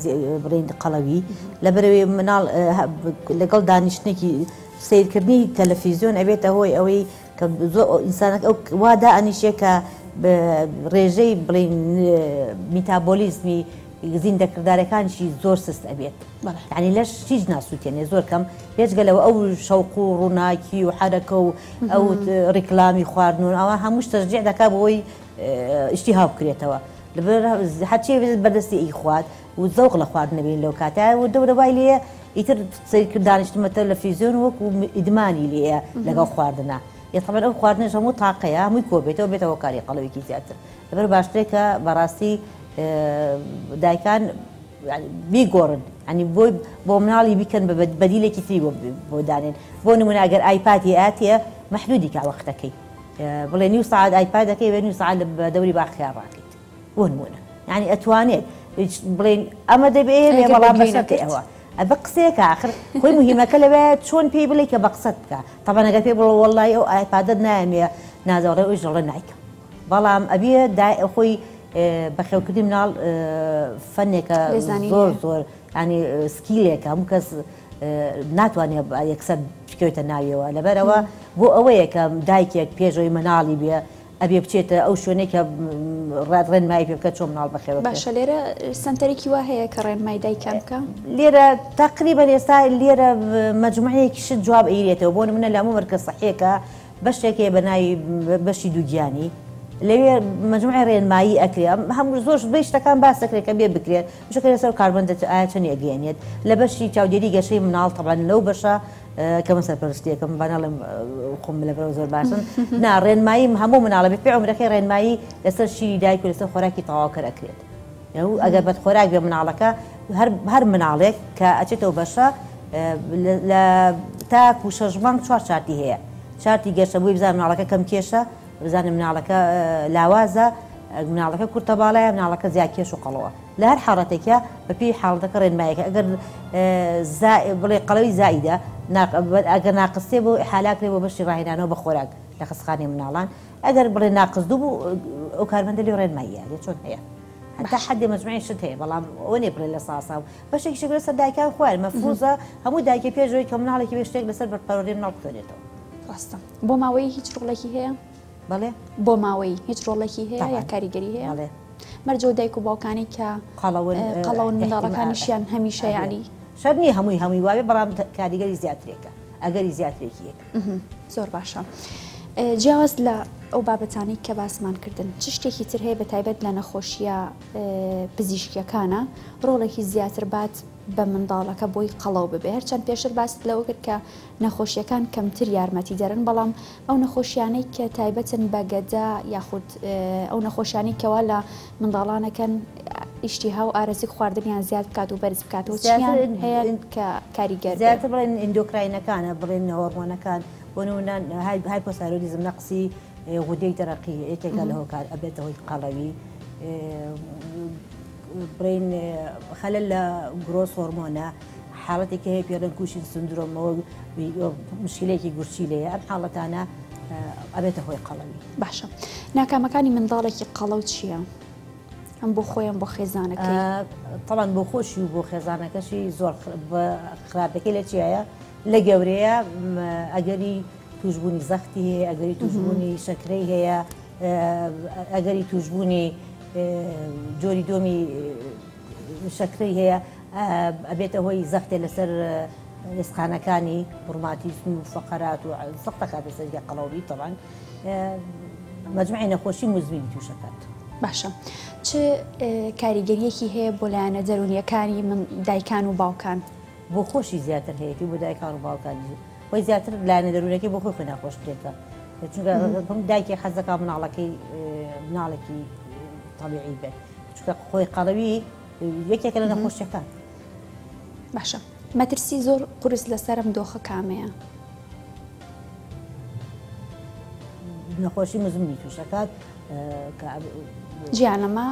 بڵێین قەڵەوی لەبەرەوەی مناڵ لەگەڵ دانیشتنێکی سیرکردنی تەلەفیزیۆن ئەبێتە هۆی ئەوەی کە زۆر ئینسانەکە ئەو وا دائەنیشێ کە ڕێژەی بڵێین میتابۆلیزمی زیندەکردارەکانیشی زۆر سست ئەبێت یعنی لەش هیچ ناسووتێنێ زۆر کەم بێجگە لەوە ئەو شەوق و ڕووناکی و حەرەکە و ئەو ڕیکلامی خواردن و ئەوە هەمووش تەشجیع دەکا بۆی ئیشتیها بکرێتەوە لەبەر هەرچی بەدەستی ئەیخوات و زەوق لە خواردن نەبین لەو کاتە و دەورە وای لێیە ئیتر سەیرکرد دانیشتمە تەلەفیزیۆن وەکو ئیدمانی لێیە لەگەڵ خواردنە یە تەبعەن ئەو خواردنەش هەموو تاقەیە هەمووی کۆ بێتەوە بێتە هۆکاری قەڵەوێکی زیاتر لەبەر باشترێک کە بەڕاستی دایکان بیگۆڕن ینی بۆی بۆ مناڵی بیکەن بە بەدیلێکی تری بۆ دانێن بۆ نمونە ئەگەر ئایپادی ئاتیە مەحدودی کا وەختەکەی بڵێ نیو سعات ئایپادەکەی وێ نیو سعات بە دەوری باخیان ڕاکەیت بۆ نمونە یعنی ئەتوانێت بڵێن ئەمە دەبێ بەڵام بەسەر ئەوە ئەبە قسەیەکە ئاخر خۆی مهمەکە لەوێ چۆن پێی بڵێ کە بە قسەت بکە تەبعەن ئەگەر پێی بڵێ وەڵڵای ئەو ئایپادەت نایەمێ نازەڵێ ئەویش دەڵێ نایکەم بەڵام ئەبێ دای خۆی بەخێوکردنی مناڵ فەنێکە زۆر زۆر ینی سکیلێکە هەموو کەس ناتوانێت یەکسەر بکەوێتە ناویەوە لەبەرەوە بۆ ئەوەیە کە دایکێک پێشەوەی مناڵی بێ ئەبێ بچێتە ئەو شوێنەی کە ڕێنمایی پێ بکات چۆن مناڵ بەخێو بکرێت. باشە لێرە سەنتەرێکی وا هەیە کە ڕێنمای دایکان بکا؟ لێرە تەقریبەن ئێستا لێرە مەجموعەیەکی شت جواب ئەیرێتەوە بۆ نمونە لە هەموو مەرکەز سەحیەکە بەشێک هەیە بە ناوی بەشی دووگیانی لەوێ مەجموعەی ڕێنمایی ئەکرێ هەموو زۆر بەی شتەکان باس دەکرێت کە بێ بکرێت بەشەکە لەسەر کارمەندە ئایا چەندی ئەگەیەنێت لە بەشی چاودێری گەشەی مناڵ تەبعەن لەو بەشە کە من سەرپەرشتیەکەم با نەڵێم خۆم لەبەرەوە زۆر باشم نا ڕێنماییم هەموو مناڵە بێ پێ عمرەکەی ڕێنمایی لەسەر شیری دایک و لەسەر خۆراکی تەواوکەر ئەکرێت ئەگەر بەدخۆراک بێ مناڵەکە هەر مناڵێک کە ئەچێتەوە بەشە لە تاکو شەش مانگ چوار چارتی هەیە چارتی گەشە بۆی بزان مناڵەکە کەم کێشە بزانە مناڵەکە لاوازە مناڵەکە کورتە باڵایە مناڵەکە زیاکێش و قەڵەوە لە هەر حاڵەتێکیا بە پێی حاڵەتەکە ڕێنمایەکە ئەگەر بڵێ قەڵەوی زائیدە ئەگەر ناقس سێ بۆ ئیحالاکرێ بۆ بەشی ڕاهێنانەوە بە خۆراک لە خەستەخانەی مناڵان ئەگەر بڵێ ناقس دوو بوو ئەو کارمەندە لێ ڕێنماییە لێ چۆن هەیە هەتا حەدێ مەجموعی شت هەیە بەڵام ئەوە نیە بڵێ لە ساسا و بەشێکیشی لەسەر دایکان خۆیان مەفروزە هەموو دایکێ پێش ئەوەی کە مناڵێکی بێ شتێک لەسەر پەروەردەی مناڵ بخوێنێتەوە. ڕاستە بۆ ماوەیی هیچ ڕۆڵێکی هەیە؟ بەڵێ. بۆ ماوەیی هیچ ڕۆڵێکی هەیە یا کاریگەری هەیە؟ بەڵێ. مەرجە و دایک و باوکانەی کە قەڵەون قەڵەون منداڵەکانیشیان هەمیشە یانی شەرت نییە هەمووی هەمووی وابێ بەڵام کاریگەری زیاترێکە ئەگەری زیاترێکی یەکە. زۆر باشە جیاواز لە ئەو بابەتانەی کە باسمان کردن چ شتێکی تر هەیە بە تایبەت لە نەخۆشیە پزیشکیەکانە ڕۆڵێکی زیاتر بات بە منداڵەکە بۆی قەڵەو ببێ هەرچەند پێشتر باست لەوە کرد کە نەخۆشیەکان کەمتر یارمەتیدەرن بەڵام ئەو نەخۆشیانەی کە تایبەتن بە گەدە یاخود ئەو نەخۆشیانەی کەوا لە منداڵانەکەن ئیشتیها و ئارەزوی خواردنیان زیاد بکات و بەرز بکاتەوە چیان هەیە کە کاریگەر بێت؟ زیاتر بڵێن ئیندۆکراینەکانە بڵێن هۆرمۆنەکان بۆ نمونە هایپۆسایرۆدیزم نەقسی غودەی دەرەقی یەکێکە لە هۆکار ئەبێتە هۆی قەڵەوی بڵێن خەلەل لە گرۆس هۆرمۆنە حاڵەتێکی هەیە پێڵێن کوشین سندرۆمەوە مشکلێکی گورچیلەیە ئەم حاڵەتانە ئەبێتە هۆی قەڵەوی. باشە ناکامەکانی منداڵێکی قەڵەو چییە؟ هەم بۆ خۆی هەم بۆ خێزانەکەی؟ تەبعەن بۆ خۆشی و بۆ خێزانەکەشی زۆر خراپەکەی لە چیایە لە گەورەیە ئەگەری توشبوونی زەختی هەیە ئەگەری توشبوونی شەکرەی هەیە ئەگەری توشبوونی جۆری دۆمی شەکرەی هەیە ئەبێتە هۆی زەختێ لەسەر ئێسقانەکانی ڕوماتیزم و فەقەرات و زەخت دەکاتە سەر قەڵەوی تەبعەن مەجموعی نەخۆشی موزمینی تووشەکات. باشە چ کاریگەریەکی هەیە بۆ لایەنە دەروونیەکانی من دایکان و باوکان؟ بۆ خۆشی زیاتر هەیەی بۆ دایکان و باوکانی خۆی زیاتر لایەنە دەروونەکەی بۆ خۆی خۆی ناخۆشترێکە چونکە دایکی حەزەکە مناڵەکەی مناڵێکی تەبیعی بێت چونکە خۆی قەڵەوی یەکێکە لە نەخۆشیەکان. باشە مەترسی زۆر قورس لەسەرم دۆخە کامەیە؟ نەخۆشی مزمنی تووشەکات جیا لەمە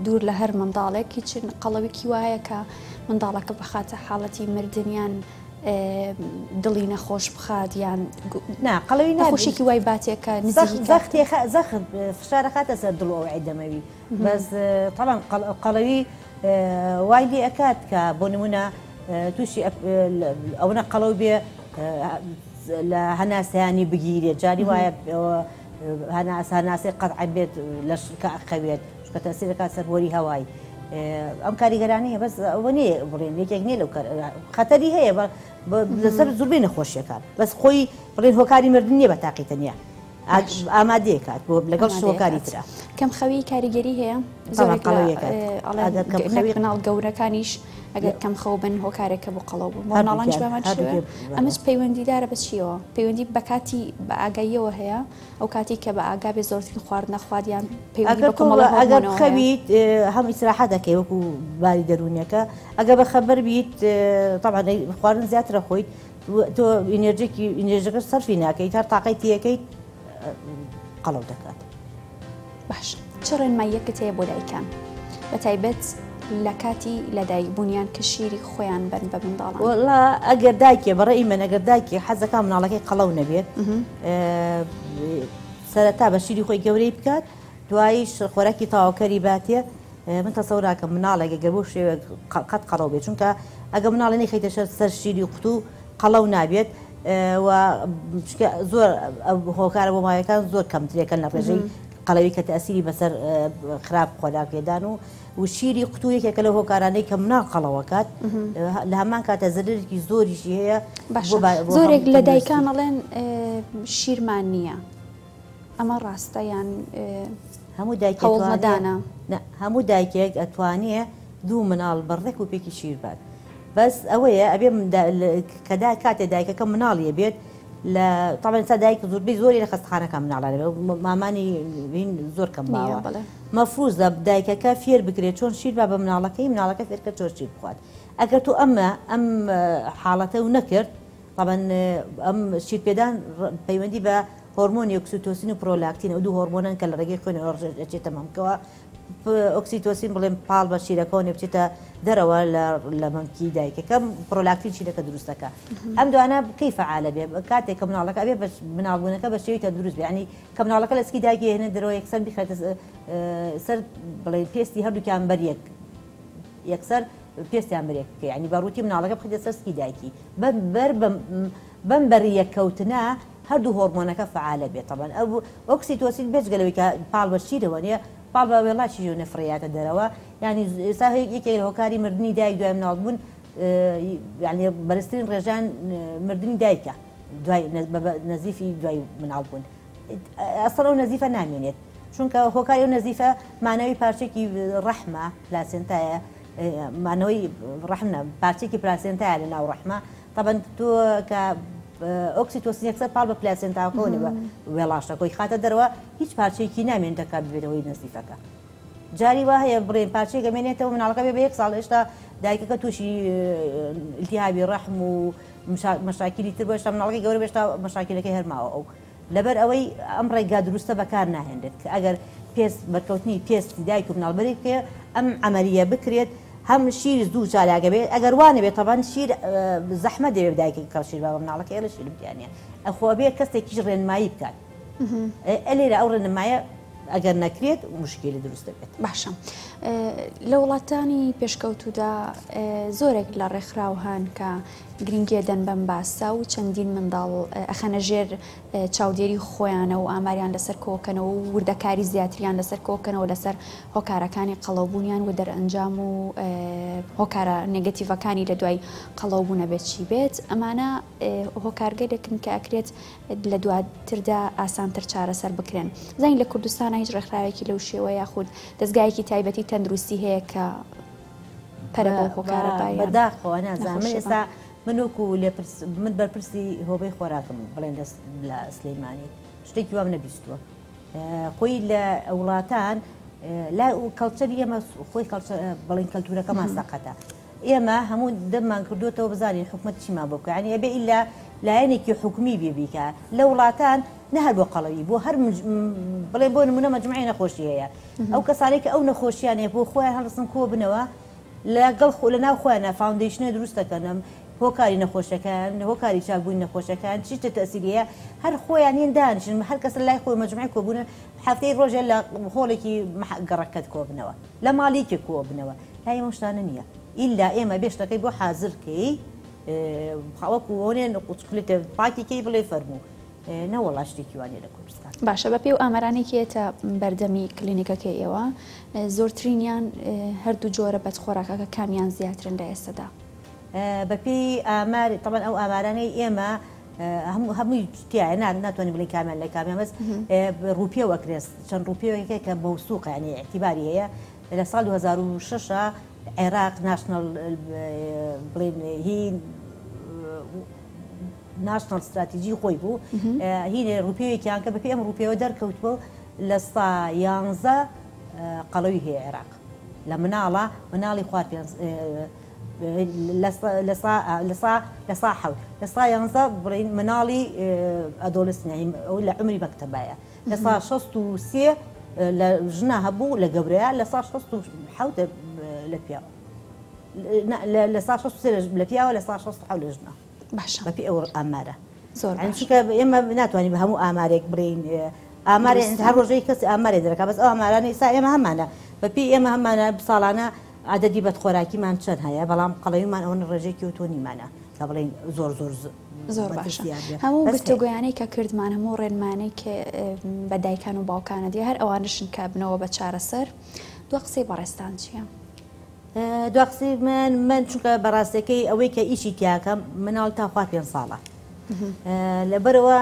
دوور لە هەر منداڵێک هیچ قەڵەویکی وایە کە منداڵەکە بخاتە حاڵەتی مردنیان دڵی نەخۆش بخات یان نا قەڵەوی نەخۆشیێکی وای باتێک کە نزیکی زەختی زەخت فشار ئەخاتە سەر دڵ و ئەوعی دەمەوی بەس تەبعەن قەڵەوی وای لێ ئەکات کە بۆ نمونە تووشی ئەوەنە قەڵەو بێ لە هەناسەیانی بگیرێت جاری وایە هەناسەی قەتع بێت لەش کە ئەخەوێت چونکە تەسیر دەکات سەر بۆری هەوای ئەم کاریگەرانی هەیە بەس ئەوە نییە بڵێن یەکێک نییە لەو خەتەری هەیە لەسەر زۆربەی نەخۆشیەکان بەس خۆی بڵێن هۆکاری مردن نییە بە تاقی تەنیا ئامادەیە کات بۆ لەگەڵ شۆکاری ترە. کەم خەوی کاریگەری هەیە زۆرێک ئەڵێن مناڵ گەورەکانیش ئەگەر کەم خەو بن هۆکارێکە بۆ قەڵەو بوون بۆ مناڵانیش بە هەمان شێوە ئەمەش پەیوەندیدارە بە چیەوە پەیوەندی بە کاتی بە ئاگاییەوە هەیە ئەو کاتی کە بە ئاگا بێ زۆرترین خواردنە خوات یان پەیوەندی بە کۆمەڵە ئەگەر هۆرمۆنەوە هەیە بخەویت هەم ئیسراحە دەکەی وەکو باری دەروونیەکە ئەگەر بە خەبەر بیت تەبعەن خواردن زیاترە خۆیت تۆ ئینێرجێکی ئینێرجەکە سەرفی ناکەیت هەر تاقەی تێەکەیت قەڵەو دەکات. باش چ ڕێنماییەکت هەیە بۆ دایکان بە تایبەت لە کاتی لەدایک بوونیان کە شیری خۆیان بەن بە منداڵان؟ وەڵا ئەگەر دایکێ بەڕێی من ئەگەر دایکێ حەزەکە مناڵەکەی قەڵەو نەبێت سەرەتا بە شیری خۆی گەورەی بکات دواییش خۆراکی تەواوکەری باتێ من تەسەور ناکەم مناڵێک ئەگەر بەو شێوەیە قەت قەڵەو بێت چونکە ئەگەر مناڵێ نەیخەیتە سەر شیری قوتوو قەڵەو نابێت و چونکە زۆر هۆکارە بۆ ماوەکان زۆر کەمترێکن لە ڕێژەی قەڵەوی کە تەسیری بەسەر خراپ خۆراکێدان و و شیری قوتوو یەکێکە لەو هۆکارانەی کە مناڵ قەڵەوەکات لە هەمان کاتە زەرەرێکی زۆریشی هەیە باشە زۆرێک لە دایکان ئەڵێن شیرمان نییە ئەمە ڕاستە یان هەموو دایکێک هەوڵنەدانە؟ نا هەموو دایکێک ئەتوانێ دوو مناڵ بە ڕێک و پێکی شیر بات بەس ئەوەیە ئەبێ کە دا کاتێ دایکەکە مناڵیە بێت لە تاڵێن ئێستا دایک زۆربەی زۆری لە خەستەخانەکان مناڵانە مامانی هین زۆر کەم باوە مەفروزە دایکەکە فێر بکرێت چۆن شیر با بە مناڵەکەی مناڵەکە فێرکە چۆن شیر بخوات ئەگەر تۆ ئەمە ئەم حاڵەتە و نەکرد تەبعەن ئەم شیرپێدان پەیوەندی بە هۆرمۆنی ئۆکسیتۆسین و پرۆلاکتین ئەو دوو هۆرمۆنەن کە لە ڕێگەی خوێنەوە ئەچێتە مەمکەوە ئۆکسیتۆسین بڵێم پاڵ بە شیرەکەەوە بچێتە دەرەوە لە مەمکی دایکەکە پرۆلاکتین شیرەکە دروستەکە ئەم دوانە کەی فعالە بێ کاتێک کە مناڵەکە ئەبێ بە مناڵبوونەکە بە شێوەی تەندروست بێ ینی کە مناڵەکە لە سکی دایکی هێنە دەرەوە یەکسەر بخێتە سەر بڵێ پێستی هەردووکیان بەریەک یەکسەر پێستیان بەرێک بکە یانی بە ڕووتی مناڵەکە بخەیتە سەر سکی دایکی بەم بەر بەم بەریەککەوتنە هەردوو هۆرمۆنەکە فەعالە بێت تەبعەن ئەو ئۆکسیتۆسین بێجگە لەوەی کە پاڵ بە شیرەوە نیە پاڵ بە وێڵاشیشەوە نیە فڕێیاتە دەرەوە یانی ئێستا یەکێک لە هۆکاری مردنی دایک دوای مناڵبوون یانی بەرزترین ڕێژان مردنی دایکە دوای نەزیفی دوای مناڵبوون ئەسڵ ئەو نەزیفە نامێنێت چونکە هۆکاری ئەو نەزیفە مانەوەی پارچێکی ڕەحمە پلاسێنتایە مانەوەی ڕەحم نا پارچێکی پلاسێنتایە لە ناو ڕەحمە تەبەن تۆ کە ئۆکسیتۆسین یەکسەر پاڵ بە پلاسێنتاکەوە بە وێڵاشەکەی خاتە دەرەوە هیچ پارچەیەکی نامێنێت کە ببێتەوەی نەزیفەکە جاری وا هەیە بڵێن پارچەیەک ئەمێنێتەوە مناڵەکە بێ بە یەک ساڵ هێشتا دایکەکە تووشی التهابی ڕەحم و مەشاکیلی تر بۆ هێشتا مناڵەکەی گەورە بێ هێشتا مەشاکیلەکەی هەر ماوە ئەو لەبەر ئەوەی ئەم ڕێگا دروستە بەکار ناهێنرێت کە ئەگەر پێست بەرکەوتنی پێستی دایک و مناڵ بەری بکەیە ئەم عەمەلیە بکرێت هەم شیر زوو چالاکە بێت ئەگەر وا نەبێت تەبەن شیر زەحمەت دەبێت دایکێک کە شیر با بە مناڵەکەی ئەڵێ شیرم تیا نییە ئەخۆ ئەبێ کەسێکیش ڕێنمایی بکات ئەلێرە ئەو ڕێنمایە ئەگەر نەکرێت مشکلی دروست دەبێت. باشە لە وڵاتانی پێشکەوتوودا زۆرێک لە ڕێکخراو هەن کە گرنگیە دەن بەم باسە و چەندین منداڵ ئەخەنە ژێر چاودێری خۆیانە و ئاماریان لەسەر کۆکەنەوە و وردەکاری زیاتریان لەسەر کۆکەنەوە لەسەر هۆکارەکانی قەڵەوبوونیان و دەرئەنجام و هۆکارە نێگەتیڤەکانی لە دوای قەڵەوبوونە بێت چی بێت ئەمانە هۆکارگەلێکن کە ئەکرێت لە دواتردا ئاسانتر چارەسەر بکرێن. زانین لە کوردستانا هیچ ڕێکخراوێکی لەو شێوە یاخود دەزگایەکی تایبەتی تەندروستی هەیە کە پەرە بەو هۆکارە با یان بەداخەوە نازانم من نەخۆشیە ئێستا من وەکو لێپرس من بەرپرسی هۆبەی خۆراکم بڵێن لە لە سلەیمانی شتێکی وام نەبیستووە خۆی لە وڵاتان لا کەڵچەری ئێمە خۆی کەڵچەر بڵێن کەلتورەکەمان سەقەتە ئێمە هەموو دەممان کردوتەوە بزانین حکومەت چیمان بۆ بکا یانی ئەبێ ئیلا لایەنێکی حکومی بێ بیکا لە وڵاتان نە هەر بۆ قەڵەوی بۆ هەر بڵێن بۆ نمونە مەجموعەی نەخۆشی هەیە ئەو کەسانەی کە ئەو نەخۆشیانەیە بۆ خۆیان هەڵسن کۆ بنەوە لەگەڵ خۆ لە ناو خۆیانە foundation ە دروست دەکەن. هۆکاری نەخۆشەکان هۆکاری چاکبوونی نەخۆشەکان چی شتە تەئسیری هەیە هەر خۆیان هێن دانیشن هەر کەسە لای خۆی مەجموعەی کۆبوونە هەفتەی ڕۆژێ لە هۆڵێکی گەڕەکەت کۆبنەوە لە ماڵیکی کۆبنەوە لای ئێمە شتانە نییە ئیلا ئێمە بێ شتەکەی بۆ حازر کەی وەکو هۆنێن قوچکلێتە پاکی کەی بڵێ فەرموو نەوەڵا شتێکی وانە لە کوردستان. باشە بە پێی ئەو ئامارانەی کە یەتە بەردەمی کلینیکەکەی ئێوە زۆرترینیان هەردوو جۆرە بەدخۆراکەکە کامیان زیاترن لە ئێستەدا؟ بە پێی ئامار تەبعەن ئەو ئامارانەی ئێمە هەمووی تایە ناتوانین بڵێین کامیان لە کامیان بەس ڕووپێو ئەکرێت چەند ڕووپێوێکە کە مەوسوقە یانی ئیعتیباری هەیە لە ساڵ 2006 عێراق national بڵێن هی national strategy خۆی بوو هینێ ڕووپێوێکیان کە بەپێی ئەم ڕووپێوە دەرکەوتووە 11% قەڵەوی هەیە عێراق لە مناڵە مناڵی خوار پێ لە سا 7 11% بڵین مناڵی adolescent ئەو لە عمری مەکتەبایە 63% لە ژنە هەبوو لە گەورەیە 67% لە پیاوە 63% لە پیاوە 67% لە ژنە. باشە بەپێی ئەو ئامارە. زۆر باشە. چونکە ئێمە ناتوانین بە هەموو ئامارێک بڵێین ئامارێ هەر ڕۆژەی کەس ئامارێ دەرەکا بەس ئەو ئامارانە ئێستا ئێمە هەمانە بەپێی ئێمە هەمانە ساڵانە عەدەدی بەدخۆراکیمان چەند هەیە بەڵام قەڵەویمان ئەوەنە ڕێژەیەکی تۆ نیمانە کە بڵێین زۆر زۆر زۆر باشە هەموو گفتوگۆیانەی کە کردمان هەموو ڕێنمانەی کە بە دایکان و باوکانە دی هەر ئەوانشن کە بنەوە بە چارەسەر دوا قسەی بەڕێزتان چییە؟ دوا قسەی من من چونکە بەڕاستەکەی ئەوەی کە ئیشی تیاکەم مناڵ تا خوا پێ ساڵە لەبەرەوە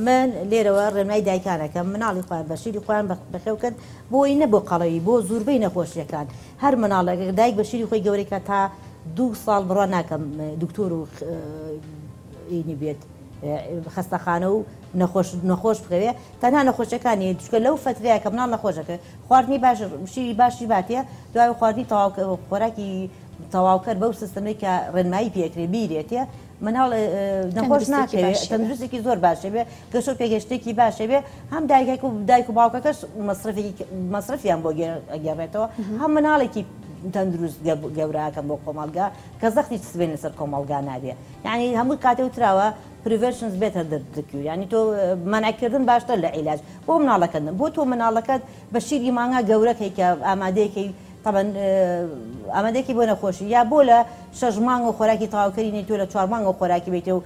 من لێرەوە ڕێنمای دایکانەکەم مناڵی خۆیان بە شیری خۆیان بەخێوکەن بۆی نە بۆ قەڵەوی بۆ زوربەی نەخۆشیەکان هەر مناڵێک دایک بە شیری خۆی گەورەکە تا دوو ساڵ بڕوا ناکەم دکتۆر و ئینی بێت خەستەخانە و نەخۆش نەخۆش بکەوێ تەنها نەخۆشیەکانی چونکە لەو فەترەیە کە مناڵ نەخۆشەکە خواردنی باش شیری باشی باتێ دوای خواردنی تەواو خۆراکی تەواوکەر بەو سیستەمەی کە ڕێنمایی پێکرێ بیرێتێ مناڵ نەخۆش ناکەوێ تەندروستێکی زۆر باشە بێ گەشە و پێگەشتێکی باشە بێ هەم دایکێک و دایک و باوکەکەش مەسرفێکی مەسرفیان بۆ گێڕێتەوە هەم مناڵێکی تەندروست گەوراکەم بۆ کۆمەڵگا کە زەختی سبێن لەسەر کۆمەڵگا نابێ یعنی هەموو کاتێ وتراوە Prevention is better than the cure یانی تۆ مەنع کردن باشتر لە عیلاج بۆ مناڵەکەت بۆ تۆ مناڵەکەت بە شیری مانگا گەورەکەی کە ئامادەیەکەی تەبەن ئامادەیەکی بۆ نەخۆشی یا بۆ لە شەش مانگ و خۆراکی تەواوکەری نی تۆ لە چوار مانگ و خۆراکی بیت و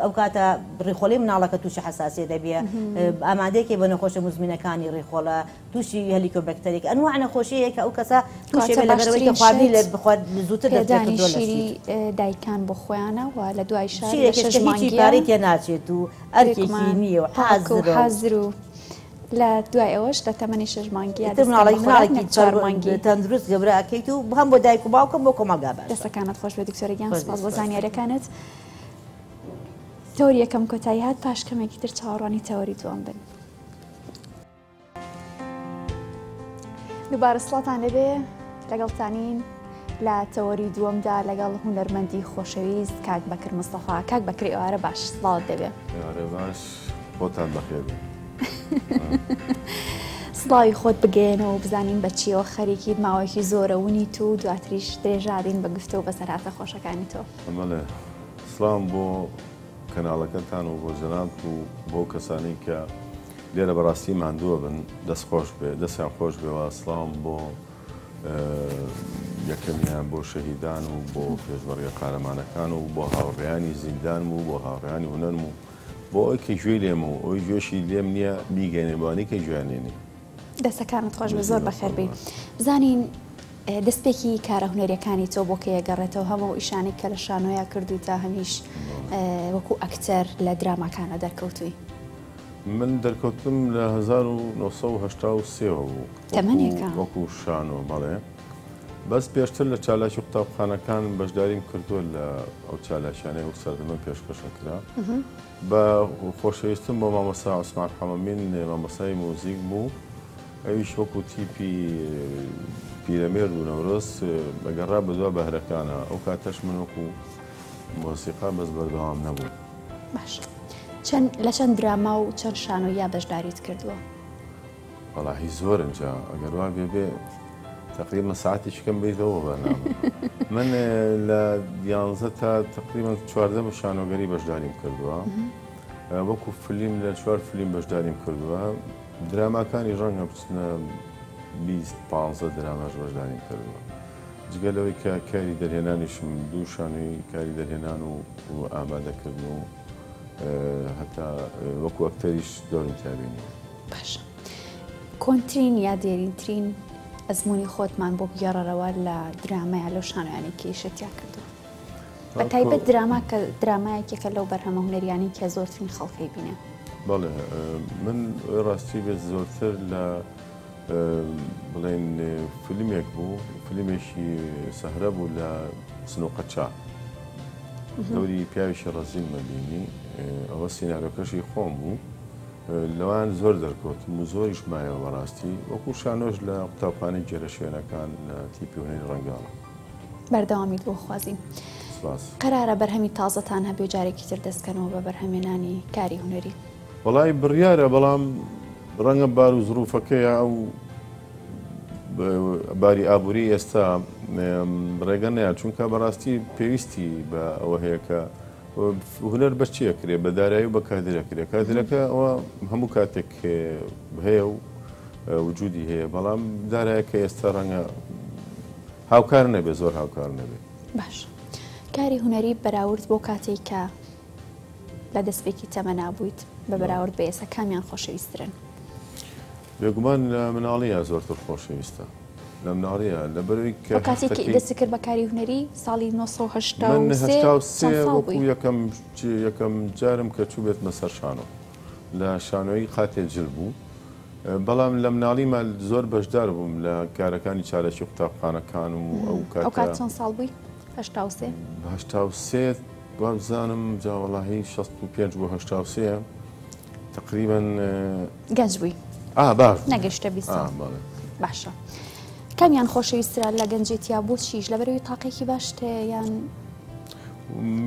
ئەو کاتە ڕیخۆڵەی مناڵەکە تووشی حساسیە دەبێ ئامادەیەکی بۆ نەخۆشە مزمنەکانی ڕیخۆڵە تووشی هەلیکۆبەکتەرێک ئەنواع نەخۆشی هەیە کە ئەو کەسە تووشی کەواتە بێ لەبەرئەوەی باشترین کە خواردنی شت لە بخوارد زووتر دەست پێدانی پێکردووە لە شیری شیر. دایکان بۆ خۆیانە و لە دوای شار لە شیرێکیش شەش کە هیچی مانگییە پارەی تێ ناچێت و ئەرکێکی بێگومان نییە و پاک و حازرە و حازر و لە دوای ئەوەش لە تەمەنی شەش مانگییە ئیتر دەست کەن مناڵێک بە خۆراک مناڵێکی نەک چوار مانگی. تەندروست گەورە ئەکەیت و هەم بۆ دایک و باوک هەم بۆ کۆمەڵگا باشە. دەستەکانت خۆش بێت دکتۆرە گیان خۆش سوپاس بێت بۆ سوپاس. زانیاریەکانت. تەوەری یەکەم کۆتایی هات پاش کەمێکی تر چاوەڕوانی تەوەری دووەم بن. دووبارە سڵاتان لێبێ لەگەڵتانین لە تەوەری دووەمدا لەگەڵ هونەرمەندی خۆشەویست کاک بەکر مستەفا کاک بەکری ئێوارە باش سڵاوت دەبێ ئێوارە باش خۆتان بەخێر بێن. سڵاوی خۆت بگەیەنەوە و بزانین بە چیەوە خەریکیت ماوەیەکی زۆرە ونیت و دواتریش درێژادین بە گفتە و بەسەرهاتە خۆشەکانی تۆ. بەڵێ سڵاوم بۆ کەناڵەکەتان و بۆ جەنابت و بۆ کەسانەی کە لێرە بەڕاستی ماندووە بن دەست خۆش بێ دەستیان خۆش بێ و سڵاوم بۆ یەکەمیان بۆ شەهیدان و بۆ پێشمەرگە قارەمانەکان و بۆ هاوڕێیانی زیندانم و بۆ هاوڕێیانی هونەرم و بۆ ئەوی کە گوێی لێم و ئەوی گوێشی لێم نییە بیگەێنێ بۆانی کە گوێیان لێ نییە. دەستەکانت خۆش بێ زۆر بەخێر بێی. بزانین دەستپێکی کارە هونەریەکانی تۆ بۆ کەی ئەگەڕێتەوە هەم ئەو ئیشانەی کە لە شانۆیا کردووتە هەمیش وەکو ئەکتەر لە دراماکانە دەرکەوتووی؟ من دەرکەوتنم لە 1983 وە بوو تەمەنێکە وەکو شانۆ بەڵێ بەس پێشتر لە چالاکی قوتابخانەکان بەشداریم کردووە لە ئەو چالاکیانەی ئەو سەردەمە پێشکەشە کرا بە خۆشەویستم بۆ مامۆستا عوسمان حەمەمین مامۆستای موزیک بوو ئەویش وەکو تیپی پیرەمێرد و نەورۆز ئەگەڕا بەدوا بەهرەکانە ئەو کاتەش من وەکو مۆسیقا بەس بەردەوام نەبوو. باشە چەند لە چەند دراما و چەند شانۆیا بەشداریت کردووە؟ وەڵاهی زۆرن جا ئەگەر وا بێ بێ. تەقریبەن سەعاتێکی کەم بیتەوە بۆ بەرنامە. من لە یانزە تا تەقریبەن 14 بە شانۆگەری بەشداریم کردووە. وەکو فلیم لە چوار فلیم بەشداریم کردووە. دراماکانی ڕەنگە بچنە 20 15 دراماش بەشداریم کردووە. جگە لەوەی کە کاری دەرهێنانیشم دوو شانۆی کاری دەرهێنان و ئامادەکردن و هەتا وەکو ئەکتەریش دەورم تیا بینیوە. باشە کۆنترین یا دێرینترین ئەزموونی خۆتمان بۆ بگێڕەرەوە لە دراما یا لەو شانۆیانەی کە ئیشت تیا کردووە بە تایبەت دراما کە درامایەکێکە لەو بەرهەمە هونەریانەی کە زۆرترین خەڵکەی بینێ. بەڵێ من ڕاستی بێت زۆرتر لە بڵێن فیلمێک بوو فیلمێکی سەهرە بوو لە سنوقە چا دەوری پیاوێکی ڕەزیلمە بینی ئەوە سیناریۆکەشی خۆم بوو لەوان زۆر دەرکەوتم و زۆریش مایەوە بەڕاستی وەکو شانۆش لە قوتابخانەی گێرە شوێنەکان لە تیپی هونەری ڕەنگاڵە. بەردەوامیت بۆ خوازین. سپاس. قەرارە بەرهەمی تازەتان هەبێ و جارێکی تر دەست کەنەوە بە بەرهەمێنانی کاری هونەری؟ وەڵای بڕیارە بەڵام ڕەنگە بار و زروفەکە یا ئەو باری ئابووری ئێستا ڕێگە نەیە چونکە بەڕاستی پێویستی بە ئەوە هەیە کە هونەر بە چی ئەکرێ؟ بە دارایی و بە کادر ئەکرێ. کادرەکە ئەوە هەموو کاتێک هەیە و وجودی هەیە، بەڵام دارایەکە ئێستا ڕەنگە هاوکار نەبێ، زۆر هاوکار نەبێ. باش کاری هونەری بەراورد بۆ کاتێک کە لە دەستپێکی تەمەنا بوویت بە بەراورد بە ئێستا کامیان خۆشەویستترن؟ بێگومان لە مناڵییا زۆرتر خۆشەویستە. لە مناڵیە لەبەرئەوەی کە ئەو کاتێک هەستەکەی دەستت کرد بە کاری هونەری ساڵی من 983 83 چەند ساڵ وەکو بووی؟ یەکەم یەکەم جارم کە چووبێتمە سەر شانۆ لە شانۆیی قاتێ جل بوو بەڵام لە مناڵیما زۆر بەشدار بووم لە کارەکانی چالاکی قوتابخانەکان و ئەو ئەو کات کاتە چەند ساڵ بووی؟ 83؟ 83 وابزانم جا وەڵاهی 65 بۆ 83 تقریبا گەنج بووی ئا باش بوو. نەگەشتە 20 ئا ساڵ بەڵێ باشە کامیان خۆشەویسترا لە گەنجێتیا بۆچیش لەبەرەوەی تاقێکی باشت هەیە یان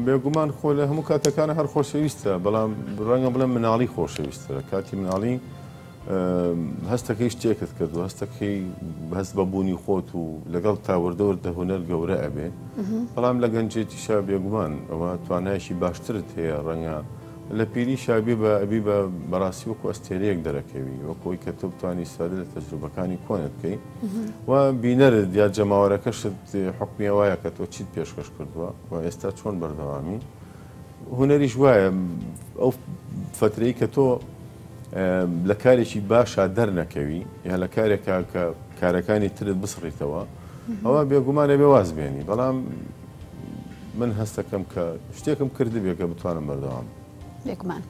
بێگومان خۆ لە هەموو کاتەکانە هەر خۆشەویستە بەڵام ڕەنگە بڵێم مناڵی خۆشەویسترە کاتی مناڵی هەستەکەی شتێکت کردو هەستەکەی هەست بە بوونی خۆت و لەگەڵ تا وردە وردە هونەر گەورە ئەبێ بەڵام لە گەنجێتیشا بێگومان ئەوە توانایەکی باشترت هەیە ڕەنگە لە پیریشا بی بە ئەبی بە بەڕاستی وەکو ئەستێرەیەک دەرەکەوی وەکو ئەوی کە تۆ بتوانی ئیسفادە لە تەجروبەکانی کۆنت بکەی و بینەرت یا جەماوەرەکەشت حوکمی ئەوایە کە تۆ چیت پێشکەش کردووە و ئێستا چۆن بەردەوامی هونەریش وایە ئەو فترەی کە تۆ لە کارێکی باشا دەرنەکەوی یا لە کارێکا کە کارەکانی ترت بسڕیتەوە ئەوە بێگومان ئەبێ واز بێنی بەڵام من هەستەکەم کە شتێکم کردبێ کە بتوانم بەردەوام بم. بێگومان.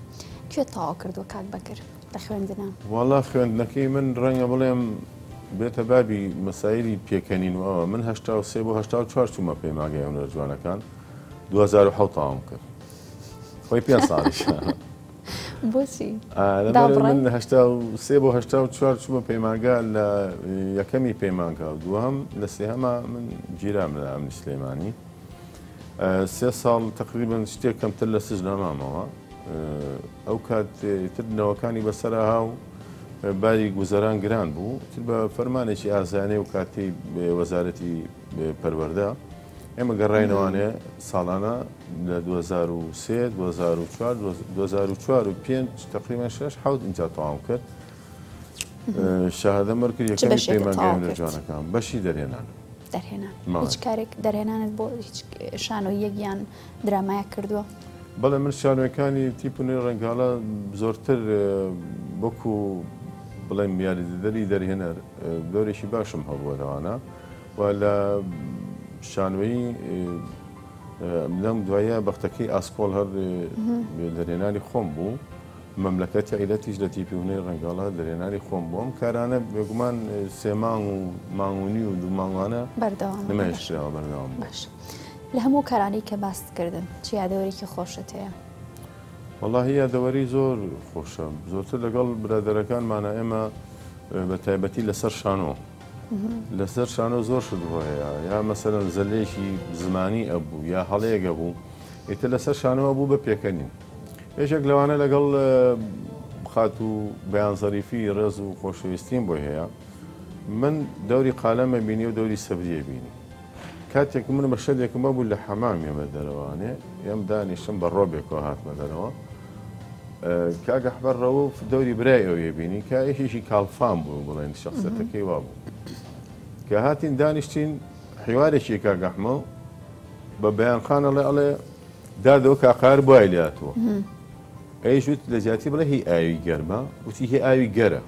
کوێت تەواو کردووە کاک بەکر لە خوێندنا؟ وەڵا خوێندنەکەی من ڕەنگە بڵێم بێتە بابی مەسایلی پێکەنین و ئەوە من 83 بۆ 84 چوومە پەیمانگای هونەرە جوانەکان 2007 تەواوم کرد خۆی پێنج ساڵیشە. بۆچی؟ لەبەر من 83 بۆ 84 چوومە پەیمانگا لە یەکەمی پەیمانگا و دووەم لە سێهەما من گیرام لە ئەمنی سلێمانی سێ ساڵ تقریبا شتێک کەمتر لە سجنا مامەوە ئەو کات تر نەوەکانی بەسەرها و باری گوزەران گران بوو تر بە فەرمانێکی ئازانێ و کاتی وەزارەتی پەروەردە ئێمە گەڕاینەوانێ ساڵانە لە 2003 2004 2004 و 5 تقریبا 6 حوت اینجا تەواوم کرد شەهادەم وەرکرد یەکەمی پەیمانگای هونەر جوانەکان بەشی دەرهێنان. دەرهێنان هیچ کارێک دەرهێنانت بۆ هیچ شانۆیەک یان درامایەک کردووە؟ بەڵێ من شانۆیەکانی تیپ و نوێی ڕەنگاڵە زۆرتر وەکو بڵێم یاریدەدەری دەرهێنەر دەورێکی باشم هەبووە لەوانە و لە شانۆیی لەم دوایە بەختەکەی ئاسکۆڵ هەر دەرهێنانی خۆم بوو مەملەکەتی عیلەتیش لە تیپی هونەری ڕەنگاڵە دەرهێنانی خۆم بوو ئەم کارانە بێگومان سێ مانگ و مانگ و نیو و دوو مانگانە بەردەوام نمایش کراوە بەردەوام بوو. باش لە هەموو کارانەی کە باست کردن چ یادەوەرێکی خۆشت هەیە؟ وەڵاهی یادەوەری زۆر خۆشە زۆرتر لەگەڵ برادەرەکانمانە ئێمە بە تایبەتی لەسەر شانۆ لەسەر شانۆ زۆر شت بۆ هەیە یا مەسەلەن زەلێکی زمانی ئەبوو یا هەڵەیەک ئەبوو ئیتر لەسەر شانۆ ئەبوو بە پێکەنین یەکێک لەوانە لەگەڵ خاتوو بەیان زەریفی ڕێز و خۆشەویستیم بۆی هەیە. من دەوری قالەمە بینی و دەوری سەبریە بینی. کاتێک من مەشهەدێکم هەبوو لە حەمام یەمە دەرەوانێ یەم دانیشتم بە ڕۆبێکەوە هاتمە دەرەوە. کاک ئەحمەد ڕەوف دەوری برای ئەویە بینی کە یەکێکی کاڵفام بوو بڵێن شخصەتەکەی وا بوو. کە هاتین دانیشتین حیوارێکی کاک ئەحمە بە بەیان خان ئەڵێ ئەڵێ دادەوە کاقار بای لاتوە. ئەیش وت لە جیاتی بڵێ هی ئاوی گەرمە وتی هی ئاوی گەرە.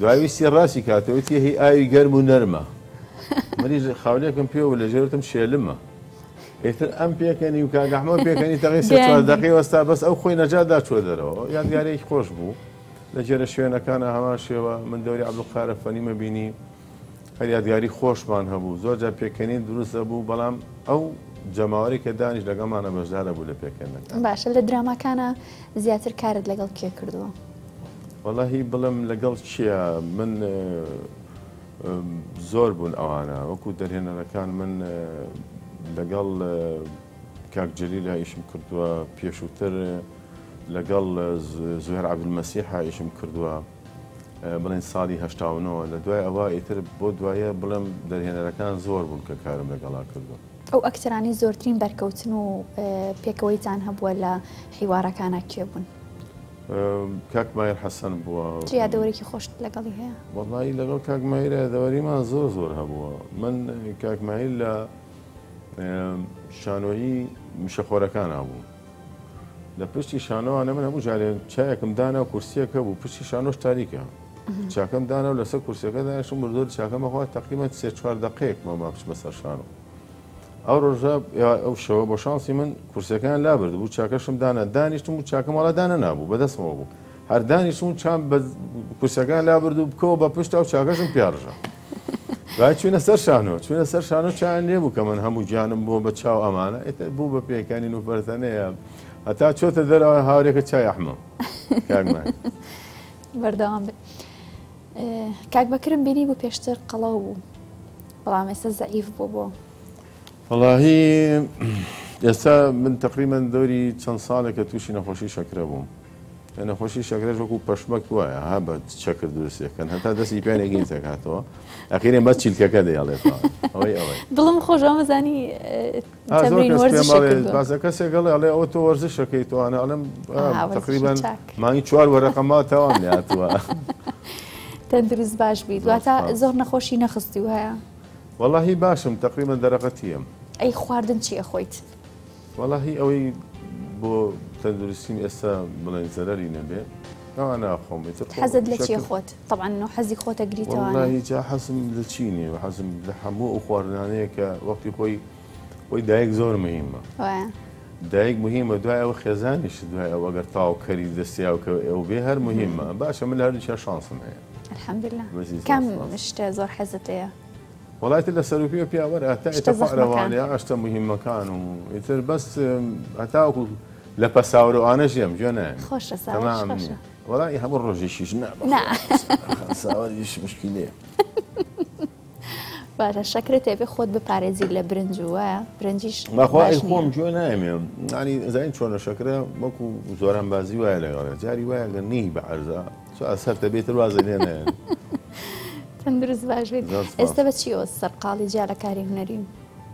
دوای ویستی ڕاستی کاتەوە وتی هی ئاوی گەرم و نەرمە. منیش خاولێکم پێ و لە ژێرتم شێلمە. ئیتر ئەم پێکەنی و کاک ئەحمەد پێکەنی تەقی سێ چوار دەقەی وەستا بەس ئەو خۆی نەجات دا چووە دەرەوە. یادگارێکی خۆش بوو. لە جێرە شوێنەکانە هەمان شێوە من دەوری عەبدولقارە فەنیمە بینی. هەر یادگاری خۆشمان هەبوو. زۆر جار پێکەنین دروست دەبوو، بەڵام ئەو جەماوەری کە دانیش لەگەڵمانە بەشدارە بوو لە پێکەنینەکان. باشە لە دراماکانا زیاتر کارت لەگەڵ کێ کردووە؟ وەڵاهی بڵێم لەگەڵ کێ من زۆر بوون ئەوانە وەکو دەرهێنەرەکان من لەگەڵ کاک جەلیلە ئیشم کردووە پێشووتر لەگەڵ زوهێر عەبدولمەسیحا ئیشم کردووە. بڵێن ساڵی 89 لە دوای ئەوە ئیتر بۆ دوایە بڵێم دەرهێنەرەکان زۆر بوون کە کارم لەگەڵا کردووە. ئەو ئەکتەرانەی زۆرترین بەرکەوتن و پێکەوەیتان هەبووە لە حیوارەکانا کێ بوون؟ کاک ماهیر حەسەن بووە. چ یادەوەرێکی خۆشت لەگەڵی هەیە؟ وەڵایی لەگەڵ کاک ماهیر یادەوەریمان زۆر زۆر هەبووە. من کاک ماهیر لە شانۆیی مشەخۆرەکانا بوو. لە پشتی شانۆوانە من هەموو جارێ چایەکم دانا و کورسیەک هەبوو پشتی شانۆش تاریکە چاکەم دانا و لەسەر کورسیەکە دانیشتم بردۆر چاکەم بەخوا تقریبا سێ چوار دەقەیەک ماما بچمە سەر شانۆ ئەو ڕۆژە ئەو شەوە بۆ شانسی من کورسیەکەیان لابرد بوو چاکەشم دانا دانیشتم و چاکەم وەڵا دانە نابوو بەدەستمەوە بوو هەر دانیشتم و چام بە کورسەکان لابرد و بکەوە بە پشتا و چاکەشم پیاڕژا دوای چوینە سەر شانۆ چوینە سەر شانۆ چایان لێ بوو کە من هەموو گیانم بووە بە چاو ئەمانە ئیتر بوو بە پێکەنین و پەرتەنەیە هەتا چۆتە دەرەوە هاورێکە چای ئەحمەم کاک ماهیر. بەردەوام بن. کاک بەکرم بینی بوو پێشتر قەڵەو بوو بەڵام ئێستا زەعیف بوو بۆ؟ وەڵاهی ئێستا من تقریبا دەوری چەند ساڵێکە تووشی نەخۆشی شەکرە بووم. نەخۆشی شەکرەش وەکو پەشمەک وایە ها بە چەکر دروستەکەن هەتا دەستی پێیان تێکاتەوە ئەخیرێن بەس چیلکەکە دەیڵێتەوە ئەوەی ئەوەی دڵم خۆش وامەزانی تەمرین وەرزش باسە کەسێک ئەڵێ ئەڵێ ئەوە تۆ وەرزشەکەی تۆانە ئەڵێم تقریبا مانگی چوار وەرەقە ما تەوام لێهاتووە. تەندروست باش بیت واتە زۆر نەخۆشی نەخستی وایە؟ وەڵاهی باشم تقریبا دەرەقەتیم. ئەی خواردن چی ئەخۆیت؟ وەڵاهی ئەوەی بۆ تەندروستیم ئێستا بڵێن زەرەری نەبێ ئەوە ناخۆم ئیتر خۆ حەزت لە چیە شەکر خۆت؟ تەبعەن نۆ حەزی خۆتە گریتەوانێ. وەڵاهی جا حەزم لە چی نییە حەزم لە هەموو ئەو خواردنانەیە کە وەختی خۆی خۆی دایک زۆر مهمە وایە. دایک مهمە دوای ئەوە خێزانیش دوای ئەوە ئەگەر تەواوکەری دەستیاو کە ئەو بێ هەر مهمە باشە من لە هەردووکیان شانسم هەیە الحمدلله بەزی زۆر کام سوپاس. شتە زۆر حەزت لێیە؟ وەڵا ئیتر لە سەروپێوە پیا وەرە هەتا شتە ئیتر زەخمەکان. خوارەوانە ئەشتە موهیمەکان و ئیتر بەس هەتاوەکو لە پەساورەوانەش یەم گوێ نایەم خۆشە ساوەریش تەمام خۆشە. نییە وەڵا ئی هەموو ڕۆژێکیش نا نا. بەخوا ساوەریش مشکیلەیە. باشە شەکرت ئەبێ خۆت بپارێزی لە برنج و وایە برنجیش بەخوا باش ئەی نییە. خۆم گوێ نایەمێ یانی ئەزانی چۆنە شەکرە وەکو زۆرانبازی وایە لەگەڵێ جاری وایە گەر نەی بە عەرزا چوار سەرتە بێتر وازە لێ نایەن. تەندروست باش بیت. زۆر سپاس. ئێستا بە چیەوە سەرقاڵی جیا لە کاری هونەری؟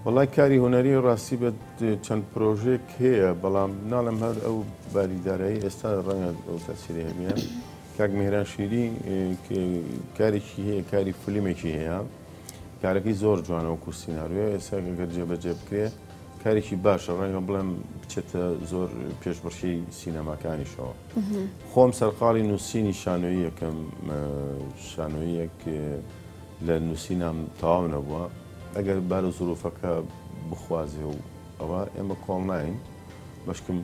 وەڵای کاری هونەری ڕاستی بێت چەند پرۆژەیەک هەیە بەڵام ناڵێم هەر ئەو باری دارایی ئێستا ڕەنگە ئەو تەسیری هەبێ. کاک مێهران شیری کارێکی هەیە کاری فیلمێکی هەیە کارەکەی زۆر جوانە وەکو سیناریۆ ئێستا گەر جێبەجێ بکرێ کارێکی باشە ڕەنگە بڵێم بچێتە زۆر پێشبڕکێی سینەماکانیشەوە. خۆم سەرقاڵی نووسینی شانۆییەکەم، شانۆییەک لە نووسینام تەواو نەبووە، ئەگەر بار و زروفەکە بخوازێ و ئەوە ئێمە کۆڵ ناین، بەشکم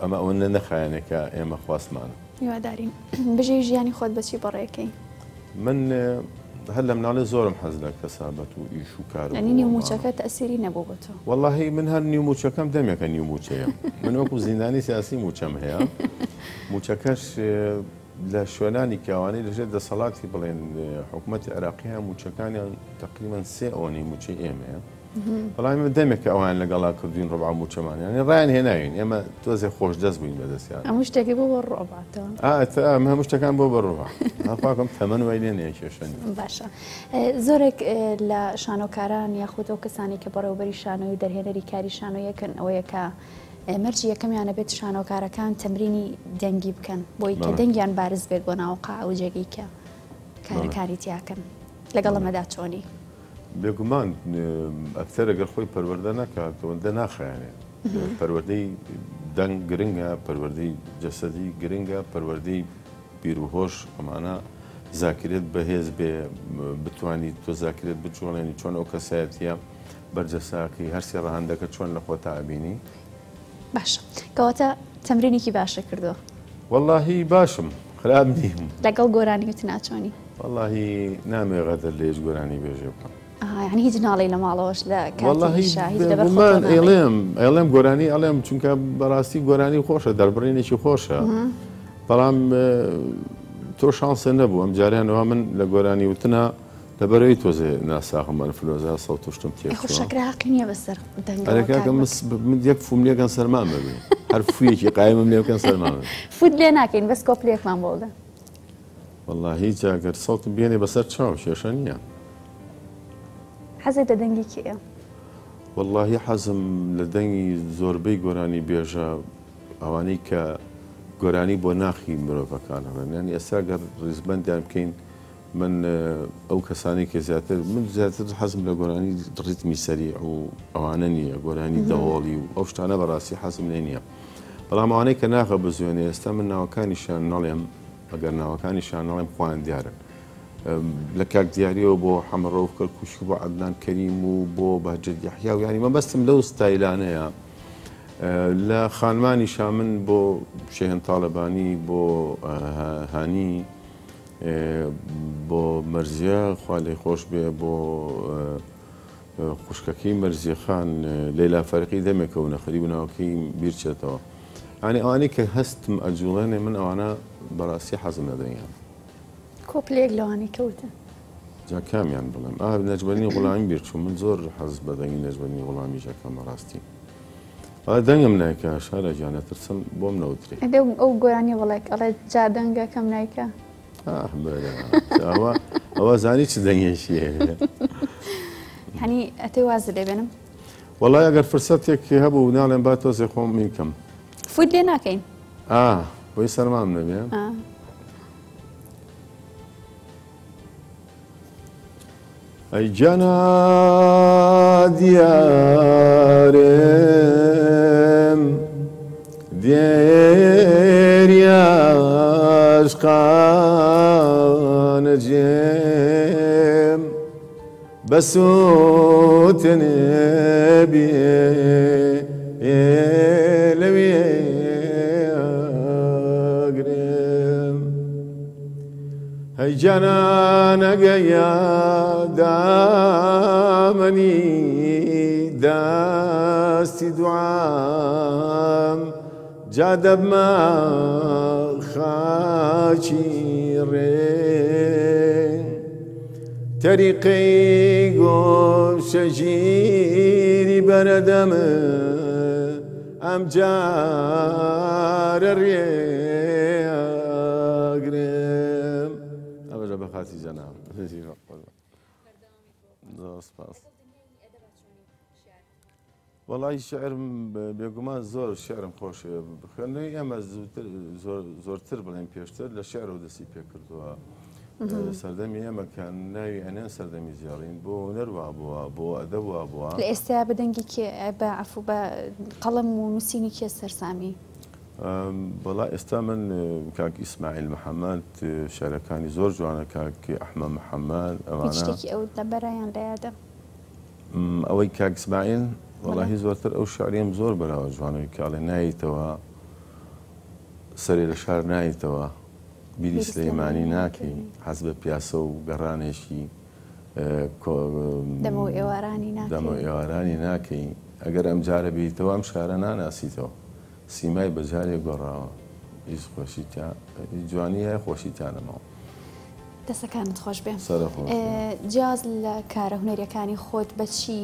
ئەمە ئەوەندە نەخایەنێ کە ئێمە خواستمانە. هیوادارین. بژێوی ژیانی خۆت بە چی بەڕێکەی؟ من هەر لە مناڵێ زۆرم حەز لە کەسابەت و ئیش و کار یانی نیو مووچەکە تەئسیری نەبوو بۆ تۆ؟ وەڵاهی من هەر نیو مووچەکەم دەمێکە نیو مووچەیە. من وەکو زیندانی سیاسی مووچەم هەیە. مووچەکەش لە شوێنانی کە ئەوانەی لەژێر دەسەڵاتی بڵێن حکوومەتی عێراقی هەیە مووچەکانیان تەقریبەن سێ ئەوەنەی مووچەی ئێمەیە. بەڵام ئێمە دەمێکە ئەوان لەگەڵا کردوین ڕبع موچەمان یانی ڕایان هێناوین ئێمە تۆزێ خۆش دەست بووین بەدەستیان. هەموو شتێکی بۆ بە ڕۆباتەوە. هەموو شتەکان بۆ بە ڕۆبا خواکەم تەمەن وای لێ نەیە کێشە نییە. باشە زۆرێک لە شانۆکاران یاخود ئەو کەسانی کە بەڕێوبەری شانۆی و دەرهێنەری کاری شانۆیەکەن ئەوەیە کە مەرجی یەکەمیانە بێت شانۆکارەکان تەمرینی دەنگی بکەن بۆی کە دەنگیان بارز بێت بۆ ناوقا ئەو جێگەی کە کارەکانی تیاکەن لەگەڵ ئەمەدا چۆنی؟ بێگومان ئەکتەر ئەگەر خۆی پەروەردە نەکات ئەوەندە ناخایەنێ. پەروەردەی دەنگ گرنگە، پەروەردەی جەسەدی گرنگە، پەروەردەی بیر و هۆش ئەمانە زاکرێت بەهێز بێ بتانی تۆ زاکرێت بجوڵێنی چۆن ئەو کەسایەتیە بەرجەساکەی هەرسێ ڕەهەندەکە چۆن لە خۆتا ئەبینی. باشە کەواتە تەمرینێکی باشە کردووە. وەڵاهی باشم خراپ نیم. لەگەڵ گۆرانی وتنا چۆنی؟ وەڵاهی نامەوێ غەدر لە هیچ گۆرانی بێژێ بکەم. ئەها یانی هیچ ناڵێی لە ماڵەوەش لە کاتی ئیشا هیچ لەبەر خۆتەوە ناڵێی؟ ئەیڵێم ئەیڵێم گۆرانی ئەڵێم چونکە بەڕاستی گۆرانی خۆشە دەربڕینێکی خۆشە بەڵام تۆ شانسە نەبوو ئەم جاریانەوە من لە گۆرانی وتنا لەبەرەوەی تۆزێ ناساغم ئەنفلۆزا سەوت و شتم تێک خۆ شەکرە هەقی نییە بەسەر دەنگەوە ئەرێ کاکە من یەک فوم لێکەن سەرمان بەبێ هەر فویەکی قایمم لێ بکەن سەرمان بەبێ. فوت لێ ناکەین بەس کۆپلەیەکمان بۆ بڵێ. وەڵاهی جا گەر سەوتم بێنێ بەسەر چاو کێشە نییە. حەزت لە دەنگی کێیە؟ وەڵاهی حەزم لە دەنگی زۆربەی گۆرانی بێژە ئەوانەی کە گۆرانی بۆ ناخی مرۆڤەکان ئەڵێن یانی ئێستا گەر ڕیزبەندیان بکەین من ئەو کەسانەی کە زیاتر من زیاتر حەزم لە گۆرانی ڕیتمی سەریع و ئەوانە نییە گۆرانی دەهۆڵی و ئەو شتانە بەڕاستی حەزم لێ نییە بەڵام ئەوانەی کە ناخە بزوێنێ ئێستا من ناوەکانیشیان نەڵێم ئەگەر ناوەکانیشیان نەڵێم خۆیان دیارن لە کاک دیاریەوە بۆ حەمە ڕەوف کەرکوکی بۆ عەدنان کەریم و بۆ بەهجەت یەحیا و یانی مەبەستم لەو ستایلانەیە لە خانمانیشا من بۆ شێهێن تاڵەبانی بۆ هانی بۆ مەرزیە خوا لێی خۆش بێ بۆ خوشکەکەی مەرزیە خان لەیلا فەرقی دەمێکە و نەخەری بوو ناوەکەی بیر چێتەوە یانی ئەوانەی کە هەستم ئەجوڵێنێ من ئەوانە بەڕاستی حەزم لە دەنگیان. کۆپلەیەک لەوانەی کە وتن. جا کامیان بڵێم ئا نەجمەدین غوڵامی بیر چوو من زۆر حەز بە دەنگی نەجمەدین غوڵامیش ئەکەم بەڕاستی ئا دەنگم نایکا شارا گیان ئەترسم بۆم نەوترێ. ئەدێ ئەو گۆرانیە بڵێ ئەڵێ جا دەنگەکەم نایکا. ئاه برا ئەوە ئەوە زانی چ دەنگێکی هەیە. یانی ئەتێ وازت لێ بێنم؟ وەڵای ئەگەر فرسەتێک هەبوو ناڵێم با تۆزێ خۆم مینکەم. فوت لێ ناکەین. ئا بۆی سەرمام نەبێ. ئەی گیانە دیارم دێری عاشقانە جێم بەسووتنێ بێ لەوێ ئەگرم. هەی جانانەگەیا دامەنی دەستی دوعام جا دەبمە خاکی ڕێ تەریقەی گۆشەگیری بەرەدەم ئەم جارە ڕێ ئەگرم. ئەمەشە بە خاتی جەناب. زۆر سپاس. وەڵی شعرم بێگومان زۆر شعرم خۆشە خوێندنەوەی ئێمە زووتر زۆرتر بڵێن پێشتر لە شعرەوە دەستی پێکردووە سەردەمی ئێمە کە ناوی ئەنێن سەردەمی زێڕین بۆ هونەر وابووە بۆ ئەدەب وابووە. لە ئێستایا بە دەنگی کێ بە عەفو بە قەڵەم و نووسینی کێ سەرسامی؟ وەڵا ئێستا من کاک ئیسماعیل محەمەد شعرەکانی زۆر جوانە کاک ئەحمە محەمەد ئەوانە. هیچ شتێکی ئەوت لەبەرە یان لە یادە؟ ئەوەی کاک ئیسماعیل وەڵاهی زۆرتر ئەو شعریم زۆر بەلاوە جوانەوەی کاڵێ نایتەوە سەرێ لە شار نایتەوە بیری سلەیمانی ناکەی حەز بە پیاسە و گەڕانێکی دەمەو ئێوارانی ناکەی دەمەو ئێوارانی ناکەی ئەگەر ئەم جارە بیتەوە ئەم شارە ناناسیتەوە سیمای بە جارێ گۆڕاوە هیچ خۆشی تیا جوانی هەیە خۆشی تیا نەماوە. دەستەکانت خۆش بێ. جیاواز لە کارە هونەریەکانی خۆت بە چی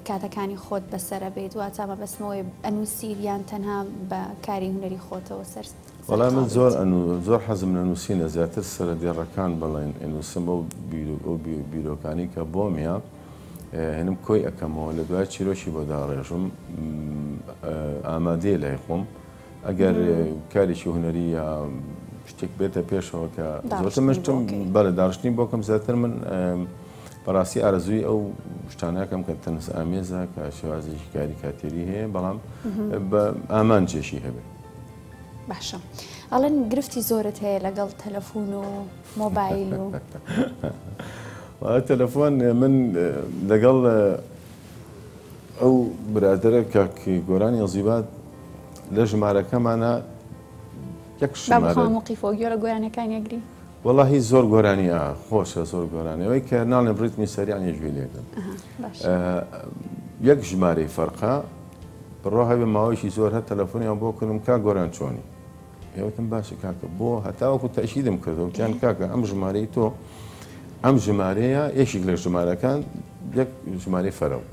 کاتەکانی خۆت بەسەرە بێت واتا مەبەستمەوەی ئەنووسیت یان تەنها بە کاری هونەری خۆتەوە سەر وەڵا من زۆر ئەنو زۆر حەزم لە نووسینە زیاتر سەرە دێڕەکان بڵێن ئەنووسم ئەو ئەو بیرۆکانی کە بۆمیە هێنم کۆی ئەەکەمەوە لە دوای چیرۆکی بۆ داڕێژم ئامادەیە لای خۆم ئەگەر کارێکی هونەری یا شتێک بێتە پێشەوە کە زۆرتر من شتم بەڵێ داڕشتنی بۆکەم زیاتر من بەڕاستی ئارەزووی ئەو شتانەکەم کە تەنس ئامێزە کە شێوازێکی کاریکاتێری هەیە بەڵام بە ئامانجێکی هەبێت. باشە ئەڵێن گرفتی زۆرت هەیە لەگەڵ تەلەفۆن و مۆبایل و تەلەفۆن من لەگەڵ ئەو برادەرە کاک گۆران یەزیبات لە ژمارەکەمانە یەک ژمارە. با بخوا موقیفەوە گوێ لە گۆرانیەکان یەگری. وەڵاهی زۆر گۆرانی ئا خۆشە زۆر گۆرانی ئەوەی کە ناڵێم ڕیتمی سەریع نیە گوێ لێگرم یەک ژمارەی فەرقە بڕوا هەبێ ماوەیەکی زۆر هەر تەلەفۆنیان بۆ کردم کاک گۆران چۆنی ئێوتم باشە کاکە بۆ هەتاوەکو تەئکیدم کردەوە وتیان کاکە ئەم ژمارەی تۆ ئەم ژمارەیە یەکێک لە ژمارەکان یەک ژمارەی فەرەو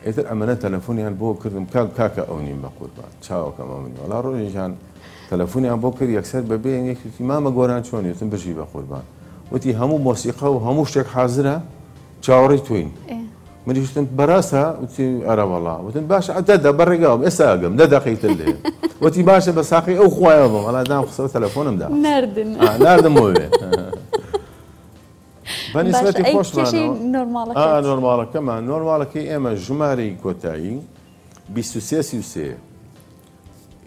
ئیتر ئەمەنە تەلەفۆنیان بۆ کردم کاک کاکە ئەو نیم بە قوربان چاوەکەم ئەو نیم وەڵا ڕۆژێکیان تەلەفۆنیان بۆ کرد یەکسەر بەبێ یەکێتی مامە گۆران چۆنی وتم بژی بە قوربان وتی هەموو مۆسیقا و هەموو شتێک حازرە چاوەڕێی تۆین منیش وتم بەڕاستە وتی ئەرە وەڵا وتم باشە دەدە بە ڕێگاوم ئێستا ئەگەم دە دەقەی تر لێ وتی باشە بە ساقی ئەو خوایەوە بم وەڵا دام خستەوە تەلەفۆنم دا ناردن ناردم بۆ وێ بە نیسبەتی خۆشمانەوە نۆرماڵەکەمان نۆرماڵەکەی ئێمە ژمارەی کۆتایی 23 33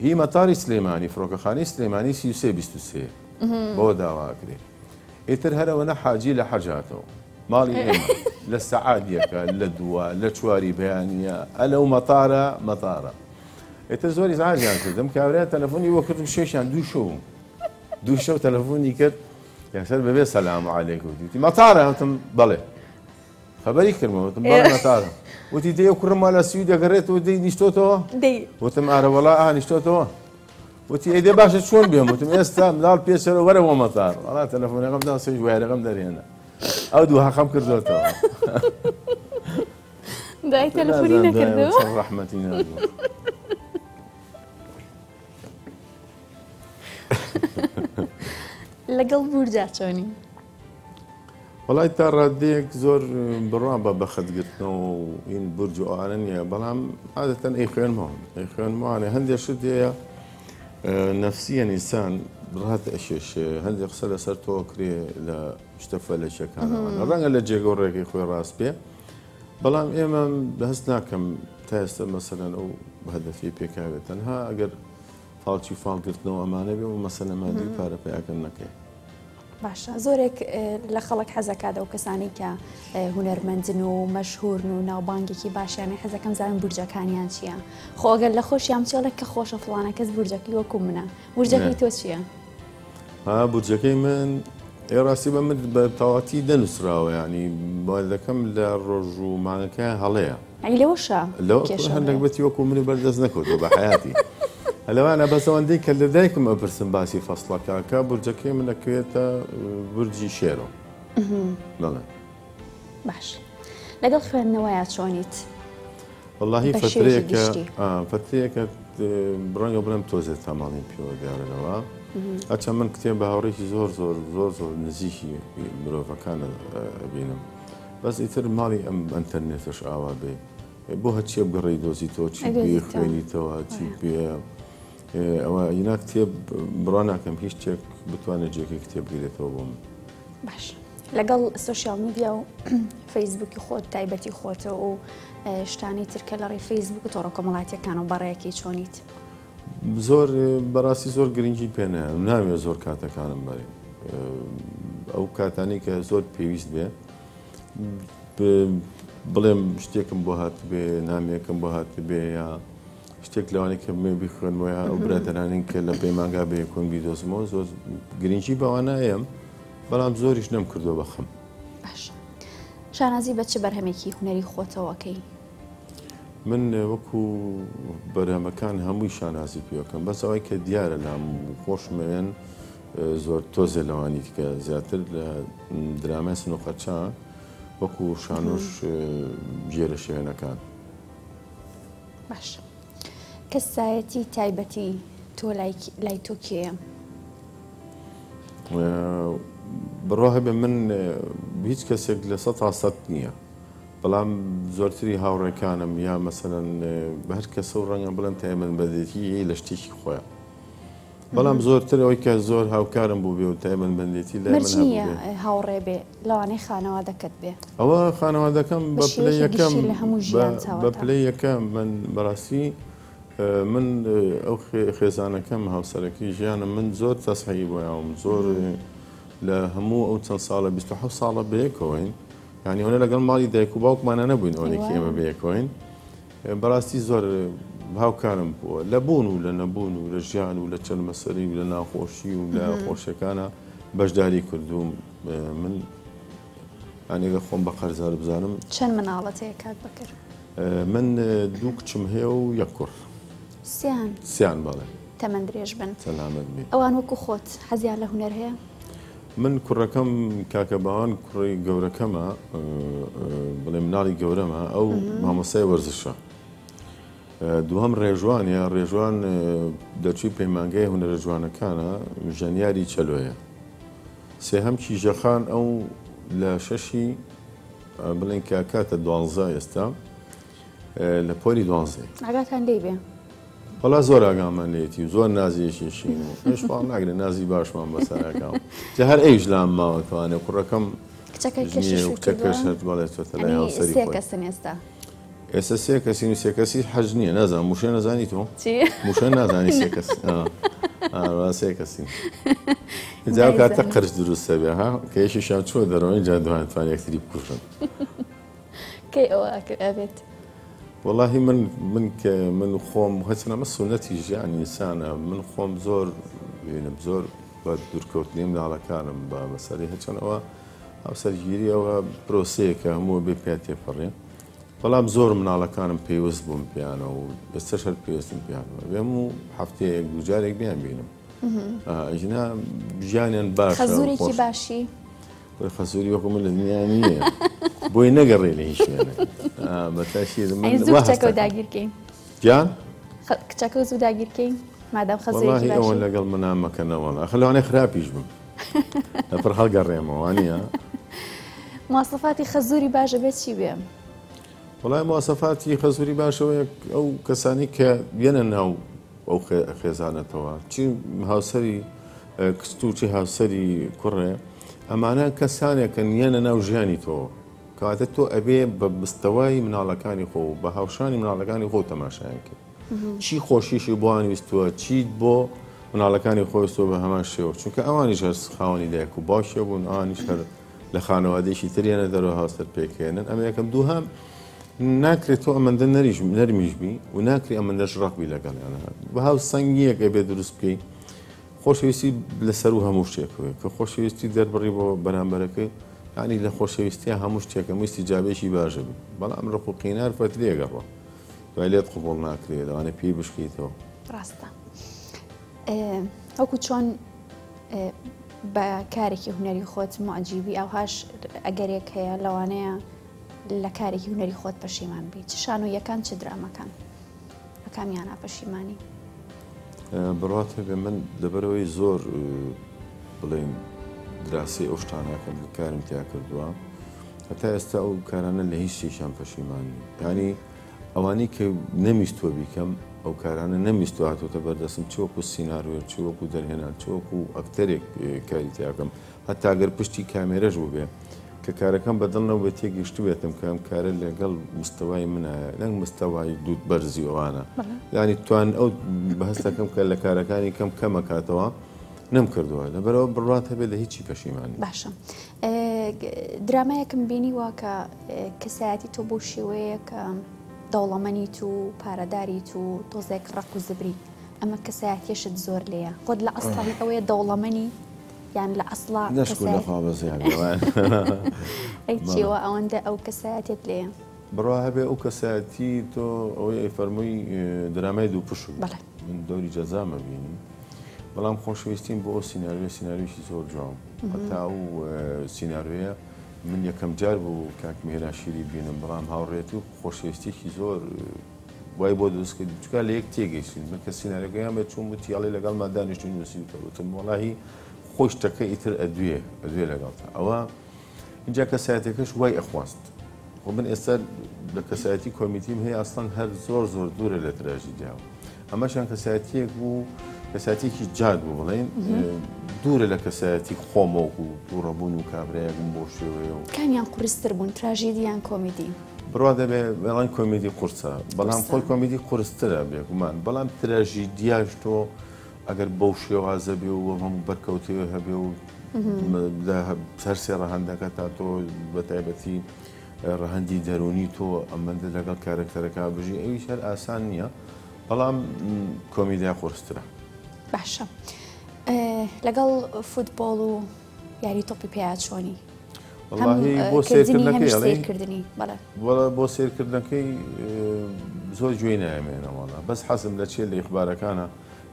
هی مەتاری سلێمانی فڕۆکەخانەی سلێمانی 33 23 بۆ داواکرێ ئیتر هەرەوەنە حاجی لە حەج هاتەوە ماڵی ئێمە لە سەعات یەکە لە دووە لە چواری بەیانە ئەلەو مەتارە مەتارە ئیتر زۆری زعاجیان کردم کابرا تەلەفۆنی بۆ کردم شێشیان دوو شەو دوو شەو تەلەفۆنی کرد یەکسەر بەبێ سەلام عەلەیک وتی مەتارە وتم بەڵێ خەبەری کردمەوە وتم بەڵێ مەتارە وتی دەی ئەو کوڕم وا لە سوید دەگەڕێتەوە دەی نیشتۆتەوە وتم ئارە وەڵا ئا نیشتۆتەوە وتی ئەی دێ باشە چۆن بێم وتم ئێستا مناڵ پێچەرە وەرە بۆ مەتار وەڵا تەلەفۆنەکەم دا سەیش وایرەکەم دەرهێنا ئەو دوو هەقەم کردۆتەوە دای تەلەفۆنی نەکردەوە چەند ڕەحمەتی نابوو لەگەڵ بورجا چۆنی؟ وەڵای تا ڕادەیەک زۆر بڕوام بە بەخت گرتنەوە و این بورج و ئەوانە نییە بەڵام عادەتەن ئەیخوێنمەوە ئەیخوێنمەوانێ هەندێک شت هەیە نەفسیە ئینسان ڕات ئەشێشێ هەندێک قسە لەسەر تۆ کرێ لە شتە فەلەکیەکانەوە ڕەنگە لە جێگە و ڕێگەی خۆی ڕاست بێ بەڵام ئێمە هەست ناکەم تا ئێستا مەسەلەن ئەو هەدەفی پێکاوێت تەنها ئەگەر فاڵچی فاڵگرتنەوە ئەمانە بێ و مەسەلە مادی و پارە پیاکەن نەکەی. باشە زۆرێک لە خەڵک حەزەکات ئەو کەسانی کە هونەرمەندن و مەشهورن و ناوبانگێکی باشیانە حەزەکەم زانم بورجەکانیان چییە خۆ ئەگەر لە خۆشیان بچێڵێک کە خۆشە فڵانە کەس بورجەکەی وەکو منە بورجەکەی تۆ چییە؟ ها بورجەکەی من ئێ ڕاستی بە من بە تەواتی دەنووسراوە ینی دەکەم لە ڕۆژ و مانگەکە هەڵەیە ئەی لەوەشە لەوە هەر نەگبەتی وەکو منی بەردەست نەکەوتووە بە حەیاتی لەوانە بەس ئەوەندەی کە لە دایکم ئەپرسم باسی فەسڵەکە کە بورجەکەی من ئەکەوێتە بورجی شێرۆ بەڵێ باش لەگەڵ خوێندنەوەیا چۆنیت؟ واللهی فترەیەکە فترەیەکە ڕەنگە بڵێم تۆزێ تاماڵیم پێوە دیارەوە ئەچە من کتێب بە هاوڕێکی زۆر زۆر زۆر زۆر نزیکی مرۆڤەکان بینم بەس ئیتر ماڵی ئەم ئەنتەرنێتەش ئاوا بێ بۆ هەرچیە بگەڕێی دۆزیتەوە چی بێ خوێنیتەوە چی بێ ئەوە ینا کتێب بڕا ناکەم هیچ شتێک بتوانێت جێگەی کتێب بگرێتەوە بۆ من. باش لەگەڵ سۆشیال میدیا و فەیسبوکی خۆت تایبەتی خۆتە و شتانی ترکە لە ڕێی فەیسبوک و تۆڕە کۆمەڵاتیەکان و بەڕێکی چۆنیت؟ زۆر بەڕاستی زۆر گرنگی پێ نایەم ناوێ زۆر کاتەکانم بەرێ ئەو کاتانی کە زۆر پێویست بێ بڵێم شتێکم بۆ هاتبێ نامێکم بۆ هاتبێ یا شتێک لەوانەیە کە بمێ بیخوێنمەوە یا ئەو برادەرانین کە لە پەیمانگا بێ کۆن بیدۆزمەوە زۆر گرنگی بەوانایەم بەڵام زۆریش نەم کردو بەخم باش شانازی بە چ بەرهەمێکی هونەری خۆتەوەکەی من وەکو بەرهەمەکان هەمووی شانازی پێوەکەم بەس ئەوەی کە دیارە لام خۆشمەوێن زۆر تۆزێ لەوانی دیکە زیاتر لە درامای سنوقەچە وەکو شانۆش گێرە شوێنەکان. باش کەسایەتی تایبەتی تۆ لای تۆ کێیە؟ بڕوا هەبێ من هیچ کەسێک لە 100% نییە بەڵام زۆرتری هاوڕێکانم یا مەسەلەن هەر کەسە و ڕەنگە بڵێم تایبەتمەندێتی لە شتێکی خۆیان بەڵام زۆرتر ئەوەی کە زۆر هاوکارم بوو بێ و تایبەتمەندێتی لای من نییە هاوڕێ بێ لەوانەیە خانەوادەکەت بێ ئەوە خانەوادەکەم بە پلەی یەکەم بە پلەی یەکەم من بەڕاستی من ئەو خێزانەکەم هاوسەرەکەی ژیانم من زۆر تەسحی بۆیاوم زۆر لە هەموو ئەو چەند ساڵە 27 ساڵە بەیەکەوەین یعنی ئەوە لەگەڵ ماڵی دایک و باوکمانە نەبووین ئەوەیەکی ئێمە بەیەکەوەین بەڕاستی زۆر هاوکارم بووە لە بوون و لە نەبوون و لە ژیان و لە چەند مەسەری و لە ناخۆشی و لە خۆشیەکانە بەشداری کردووم من ئەنێگە خۆم بە قەرزار بزانم. چەند مناڵت هەیە کاک بەکر؟ من دوو کچم هەیە و یەک کوڕ. سیان؟ سیان بەڵێ. تەمەن درێژ بن. سەلامەت بی. ئەوان وەکو خۆت حەزیان لە هونەر هەیە؟ من کوڕەکەم کاکە باوان کوڕی گەورەکەمە بڵێ مناڵی گەورەمە ئەو مامۆستای وەرزشە دووهەم ڕێژوانە ڕێژوان دەچووی پەیمانگای هونەرە جوانەکانە ژەنیاری چەلۆیە سێهەم کیژەخان ئەو لە شەشی بڵێن کە کاتە دوانزە ئێستا لە پۆلی دوانزەی. ئاگاتان لێی بێ؟ وەڵا زۆر ئاگامان لێیەتی و زۆر نازیەکێشین و پێش خوا ناگرێ نازی باشمان بەسەرەکە جا هەر ئەویش لام ماوەتوانێ کوڕەکەم کچەکە کەشی شوو کچەکەش هەر بەڵێ چۆتە لای هاوسەری سێ کەسن ئێستا. ئێستا سێ کەسین و سێ کەسی حەج نییە نازانم موشە نەزانی تۆ موشە نازانی سێ کەس سێ کەسین جا کاتە قرش دروستە بێ ها کە یەکێکیان چووە دەرەوە اینجا دوان توان یەکتری بکوژن. کەی ئەوە ئەبێت؟ وەڵاهی من من کە من خۆم هەچنە ئەمە سوننەتی ژیانی ئینسانە من خۆم زۆر بینم زۆر بە دوورکەوتنی مناڵەکانم بە مەسەلەی هەچەند ئەوە هاوسەرگیری ئەوە پرۆسەیەکە هەموو بێ پیا تێپەڕێ بەڵام زۆر مناڵەکانم پێویست بووم پێیانەوە و ئێستاش هەر پێویستم پێیانەوە بێم و هەفتەیەک دووجارێک بیان بینم ژنا ژیانیان باش خەزورێکی باشی خۆی خەسوری وەکو من لە دنیا نییە بۆی نەگەڕێ لە هیچ شوێنێک بەتاشی من زوو کچەکە داگیرکەین گیان کچەکە زوو داگیرکەین مادام خەزوری ئەوە لەگەڵ منا مەکەنەوە ئەخە لەوانەیە خراپیش بم لەپڕ هەڵگەڕێمەوە وانییە مواسەفاتی خەزوری باشە بێت چی بێ وڵای مواسەفاتی خەزوری باشەوە ئەو کەسانی کە یەنە ناو ئەو خێزانەتەوە چی هاوسەری کچت و چی هاوسەری کوڕێ ئەمانە کەسانێکن یەنە ناو ژیانی تۆ کەواتە تۆ ئەبێ بە مستەوای مناڵەکانی خۆ و بە هاوشانی مناڵەکانی خۆ تەماشایان کرد چی خۆشیشی بۆیان ویستووە چیت بۆ مناڵەکانی خۆیستەوە بە هەمان شێوە چونکە ئەوانیش هەر خاوەنی دایک و باوکێ بوون ئەوانیش هەر لە خانەوادێکی تریانە دەرەوە هاوسەر پێکهێنن ئەمە یەکەم دووهەم ناکرێت تۆ ئەمەندە نەریش نەرمیش بی و ناکرێ ئەمەندەش ڕەق بی لەگەڵیانە بە هاوسەنگیەک ئەبێ دروست بکەی خۆشەویستی لەسەر و هەموو شتێکەوەی کە خۆشەویستی دەربڕی بۆ بەرامبەرەکەی ینی لە خۆشەویستیان هەموو شتێکە ویستی جابێکی باشە بی بەڵام ڕق و قینار فەترێگەڕوە دوای لێت قبوڵ ناکرێت لەوانە پێی بشکیتەوە ڕاستە وەکو چۆن بە کارێکی هونەری خۆت موعجیبی ئەوهاش ئەگەرێک هەیە لەوانەیە لە کارێکی هونەری خۆت پەشیمان بی چ شانۆییەکان چ درامەکان لە کامیانە پەشیمانی؟ بڕوات هەبێ من لەبەرەوەی زۆر بڵێن دراسی ئەو شتانەکەم کە کارم تیا کردووە هەتا ئێستا ئەو کارانە لە هیچ شتێکیان پەشیمان نیم یانی ئەوانەی کە نەمیستووە بیکەم ئەو کارانە نەمیستوە هاتۆتە بەردەستم چ وەکو سیناریۆ چ وەکو دەرهێنان چ وەکو ئەکتەرێک کاری تیاکەم هەتا گەر پشتی کامێرەش بووبێ کە کارەکەم بەدڵ نەبووبێ تێگەیشتبێتم کە ئەم کارە لەگەڵ مستەوای منایە نەک مستەوای دووت بەرزی ئەوانە یانی توان ئەو هەستەکەم کە لە کارەکانی کەم کەمەکاتەوە نەم کردووە لەبەرەوە بڕوات هەبێت لە هیچی پەشیمان باشە درامایەکم بینیوە کە کەسایەتی تۆ بۆ شێوەیە کە دەوڵەمەنیت و پارەداریت و تۆزێک ڕق و زبری ئەمە کەسایەتیشت زۆر لێیە خۆت لە ئەسڵی ئەوەیە دەوڵەمەنی یان لە ئەسڵا نەشکو لەخوا بەزیان ئەی چیوە ئەوەندە ئەو کەسایەتێت لێیە؟ بڕوا هەبێ ئەو کەسایەتی تۆ ئەوەی ئەی فەرمووی درامای دوو پشک من دەوری جەزامە بینی. بەڵام خۆشەویستیم بۆ ئەو سیناریۆیە سیناریۆیەکی زۆر جوان بوو. هەتا ئەو سیناریۆیە من یەکەم جار بوو کاک مێهران شیری بینم، بەڵام هاوڕێیەتی و خۆشەویستیەکی زۆر وای بۆ دروست کرد چونکە لە یەک تێگەیشتین. من کە سیناریۆکەیان بێت چووم وتی ئەڵێ لەگەڵمان دانیشتووی نووسیوتە، وتم وەڵاهی خۆی شتەکە ئیتر ئەدوێ ئەدوێ لەگەڵتا. ئەوە ئینجا کەسایەتەکەش وای ئەخواست. خۆ من ئێستا لە کەسایەتی کۆمیتیم هەیە ئەسڵەن هەر زۆر زۆر دوورە لە تراژیدیاوە. ئەمەشان کەسایەتیەک بوو کەساتێکی جاد بوو بڵێن دوورە لە کەسایەتی خۆمەوەک و تووڕەبوون و کابرایەکم بۆ شێوەیە و کامیان قورستر بوون تراژیدی یان کۆمیدی؟ بڕوا دەبێ بەڵام کۆمیدی قورسە بەڵام خۆی کۆمیدی قورسترە بێگومان بەڵام تراژیدیاش تۆ ئەگەر بەو شێوازە بێ و هەموو بەرکەوتەیە هەبێ و لە هەر سێ ڕەهەندەکە تا تۆ بە تایبەتی ڕەهەندی دەروونی تۆ ئەمەندە لەگەڵ کارەکتەرەکە بژی ئەویش هەر ئاسان نییە بەڵام کۆمیدیا قورسترە. باشە لەگەڵ فوتبۆڵ و یاری تۆپی پێیا چۆنی؟ بۆ سێرکردنی بۆ سێرکردنەکەی زۆر گوێی نایەمێنەوەڵا بەس حەزم لە چێ لە ئیخبارەکانە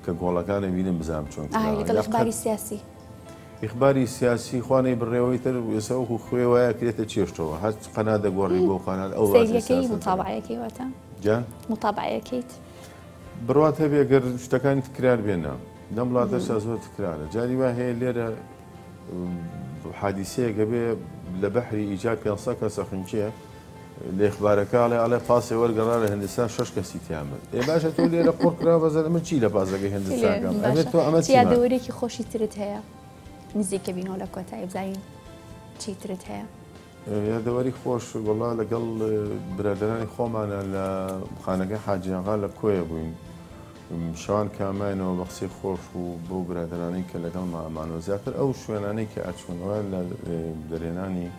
کە گۆڵەکانە بینم بزانم چۆن لەگەڵ ئیخباری سیاسی ئیخباری سیاسی خوانەی بڕێەوەی تر ئێستا وەکو خوێ وایە کرێتە چێشتەوە هەر قەنا دەگۆڕی بۆ قەنات ئەو سەیرەکەی متابعەکەی واتە جان متابعەکەیت بڕوات هەبێ گەر شتەکانی تکرار بێنە لەم وڵاتەشا زۆر تکرارە جاری وا هەیە لێرە حادیسەیەکە بێ لە بەحری ئیجا 500 کەسە خنکێ لە ئیخبارەکە ئەڵێ ئەڵێ پاسێ وەرگەڕا لە هندستان شەش کەسی تیا مرد ئێ باشە تۆ لێرە قڕ کرا بەزەر من چی لە پاسەکەی هندستان کەم ئەبێ تۆ ئەمە چی یادەوەرێکی خۆشی ترت هەیە نزیکە بینەوە لە کۆتایی بزانین چی ترت هەیە یادەوەری خۆش وەڵا لەگەڵ برادەرانی خۆمانە لە خانەکەی حاجیاغا لە کۆیە بووین شەوان کاماینەوە بە قسەی خۆش و بەو برادەرانەی کە لەگەڵما ئەمانەوە زیاتر ئەو شوێنانەی کە ئەچوونەوە لە دەرێنانی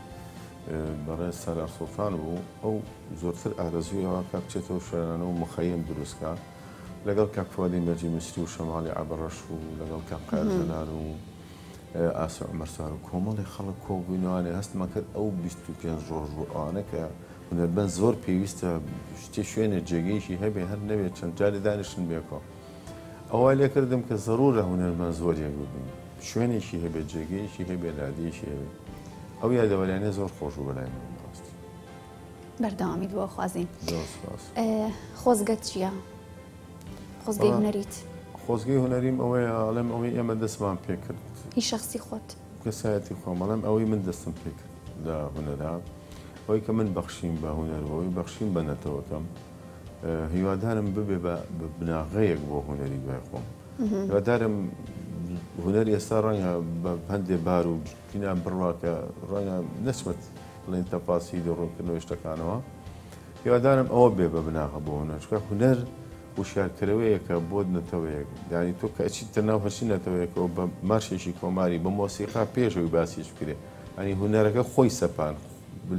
بەڕێز سالار سوڵتان بوو، ئەو زۆرتر ئارەزووی ئەوە کە بچێتەوە شوێنانە و موخەیەم دروست کا، لەگەڵ کاک فوادی مەرجی میسری و شەماڵی عەبەڕەش و لەگەڵ کاک قایەر جەلال و ئاسۆ عومەر سوار و کۆمەڵی خەڵک کۆ بووینەوانێ هەستمان کرد ئەو 25 ڕۆژ و ئەوانە کە هونەرمەند زۆر پێویستە شتێ شوێنێ جێگەیەکی هەبێ هەر نەبێ چەند جارێ دانیشتن بێکەوە ئەوە لێ کردم کە زەرورە هونەرمەند زۆر یەک ببین شوێنێکی هەبێ جێگەیەکی هەبێ لادێیەکی هەبێ ئەو یادەوەریانە زۆر خۆش بوو بەلای منەوە بەڕاستی. بەردەوامیت بۆ خوازین. زۆر سوپاس. خۆزگەت چییە؟ خۆزگەی هونەریت؟ خۆزگەی هونەریم ئەوەیە ئەڵێم ئەوەی ئێمە دەستمان پێکرد. هی شەخسی خۆت؟ کەسایەتی خۆم ئەڵێم ئەوەی من دەستم پێکرد لە هونەرا ئەوەی کە من بەخشیم بە هونەر و ئەوەی بەخشیم بە نەتەوەکەم هیوادارم ببێ بە بناغەیەک بۆ هونەری دوای خۆم. هیوادارم هونەر ئێستا ڕەنگە بە هەندێ بار و جینا بڕوا کە ڕەنگە نەچمە بڵێن تەفاسیل و ڕوونکردنەوەی شتەکانەوە هیوادارم ئەوە بێ بە بناغە بۆ هونەر چونکە هونەر وشیارکەرەوەیەکە بۆ نەتەوەیەک یعنی تۆ کە ئەچیتە ناو هەرچی نەتەوەیەکەوە بە مارشێکی کۆماری بە مۆسیقا پێشەوەی باسیش بکرێ ینی هونەرەکە خۆی سەپان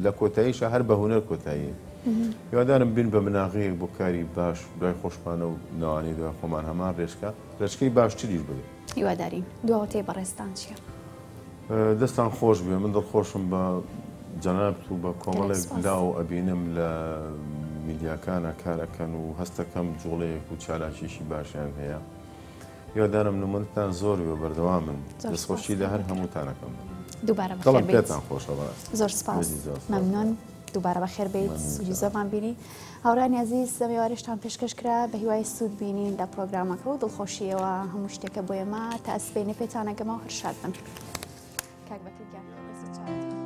لە کۆتاییشا هەر بە هونەر کۆتایی هیوادارم بین بە بناغەیەک بۆ کاری باش دوای خۆشمانە و نەوانی دوای خۆمان هەمان ڕێچکە ڕێچکەی باشتریش بگرن. هیوادارین. دواوتەی بەڕێزتان چیە؟ دەستان خۆش بێ من دڵخۆشم بە جەنابت و بە کۆمەڵێک لاو ئەبینم لە میدیاکانە کار ئەکەن و هەستەکەم جوڵەیەک و چالاکیەکی باشیان هەیە. هیوادارم نمونەتان زۆر بێ و بەردەوامن. دەستخۆشی لە هەر هەمووتان ئەکەم. دووبارە بەخێر بێیت. پێتان خۆشە بەڕاستی. زۆر سپاس. مەمنون. دووبارە بەخێر بێیت. سوودی زۆرمان بینی. هاوڕێیانی ئەزیز ئەم ئێوارەشتان پێشکەش کرا بە هیوای سوود بینین لە پرۆگرامەکە و دڵخۆشیەوە هەموو شتێکە بۆ ئێمە تا سبەینێ پێتان ئەگەمەوە هەر شاد بن. کاک بەکر گیان دەست و چاوت.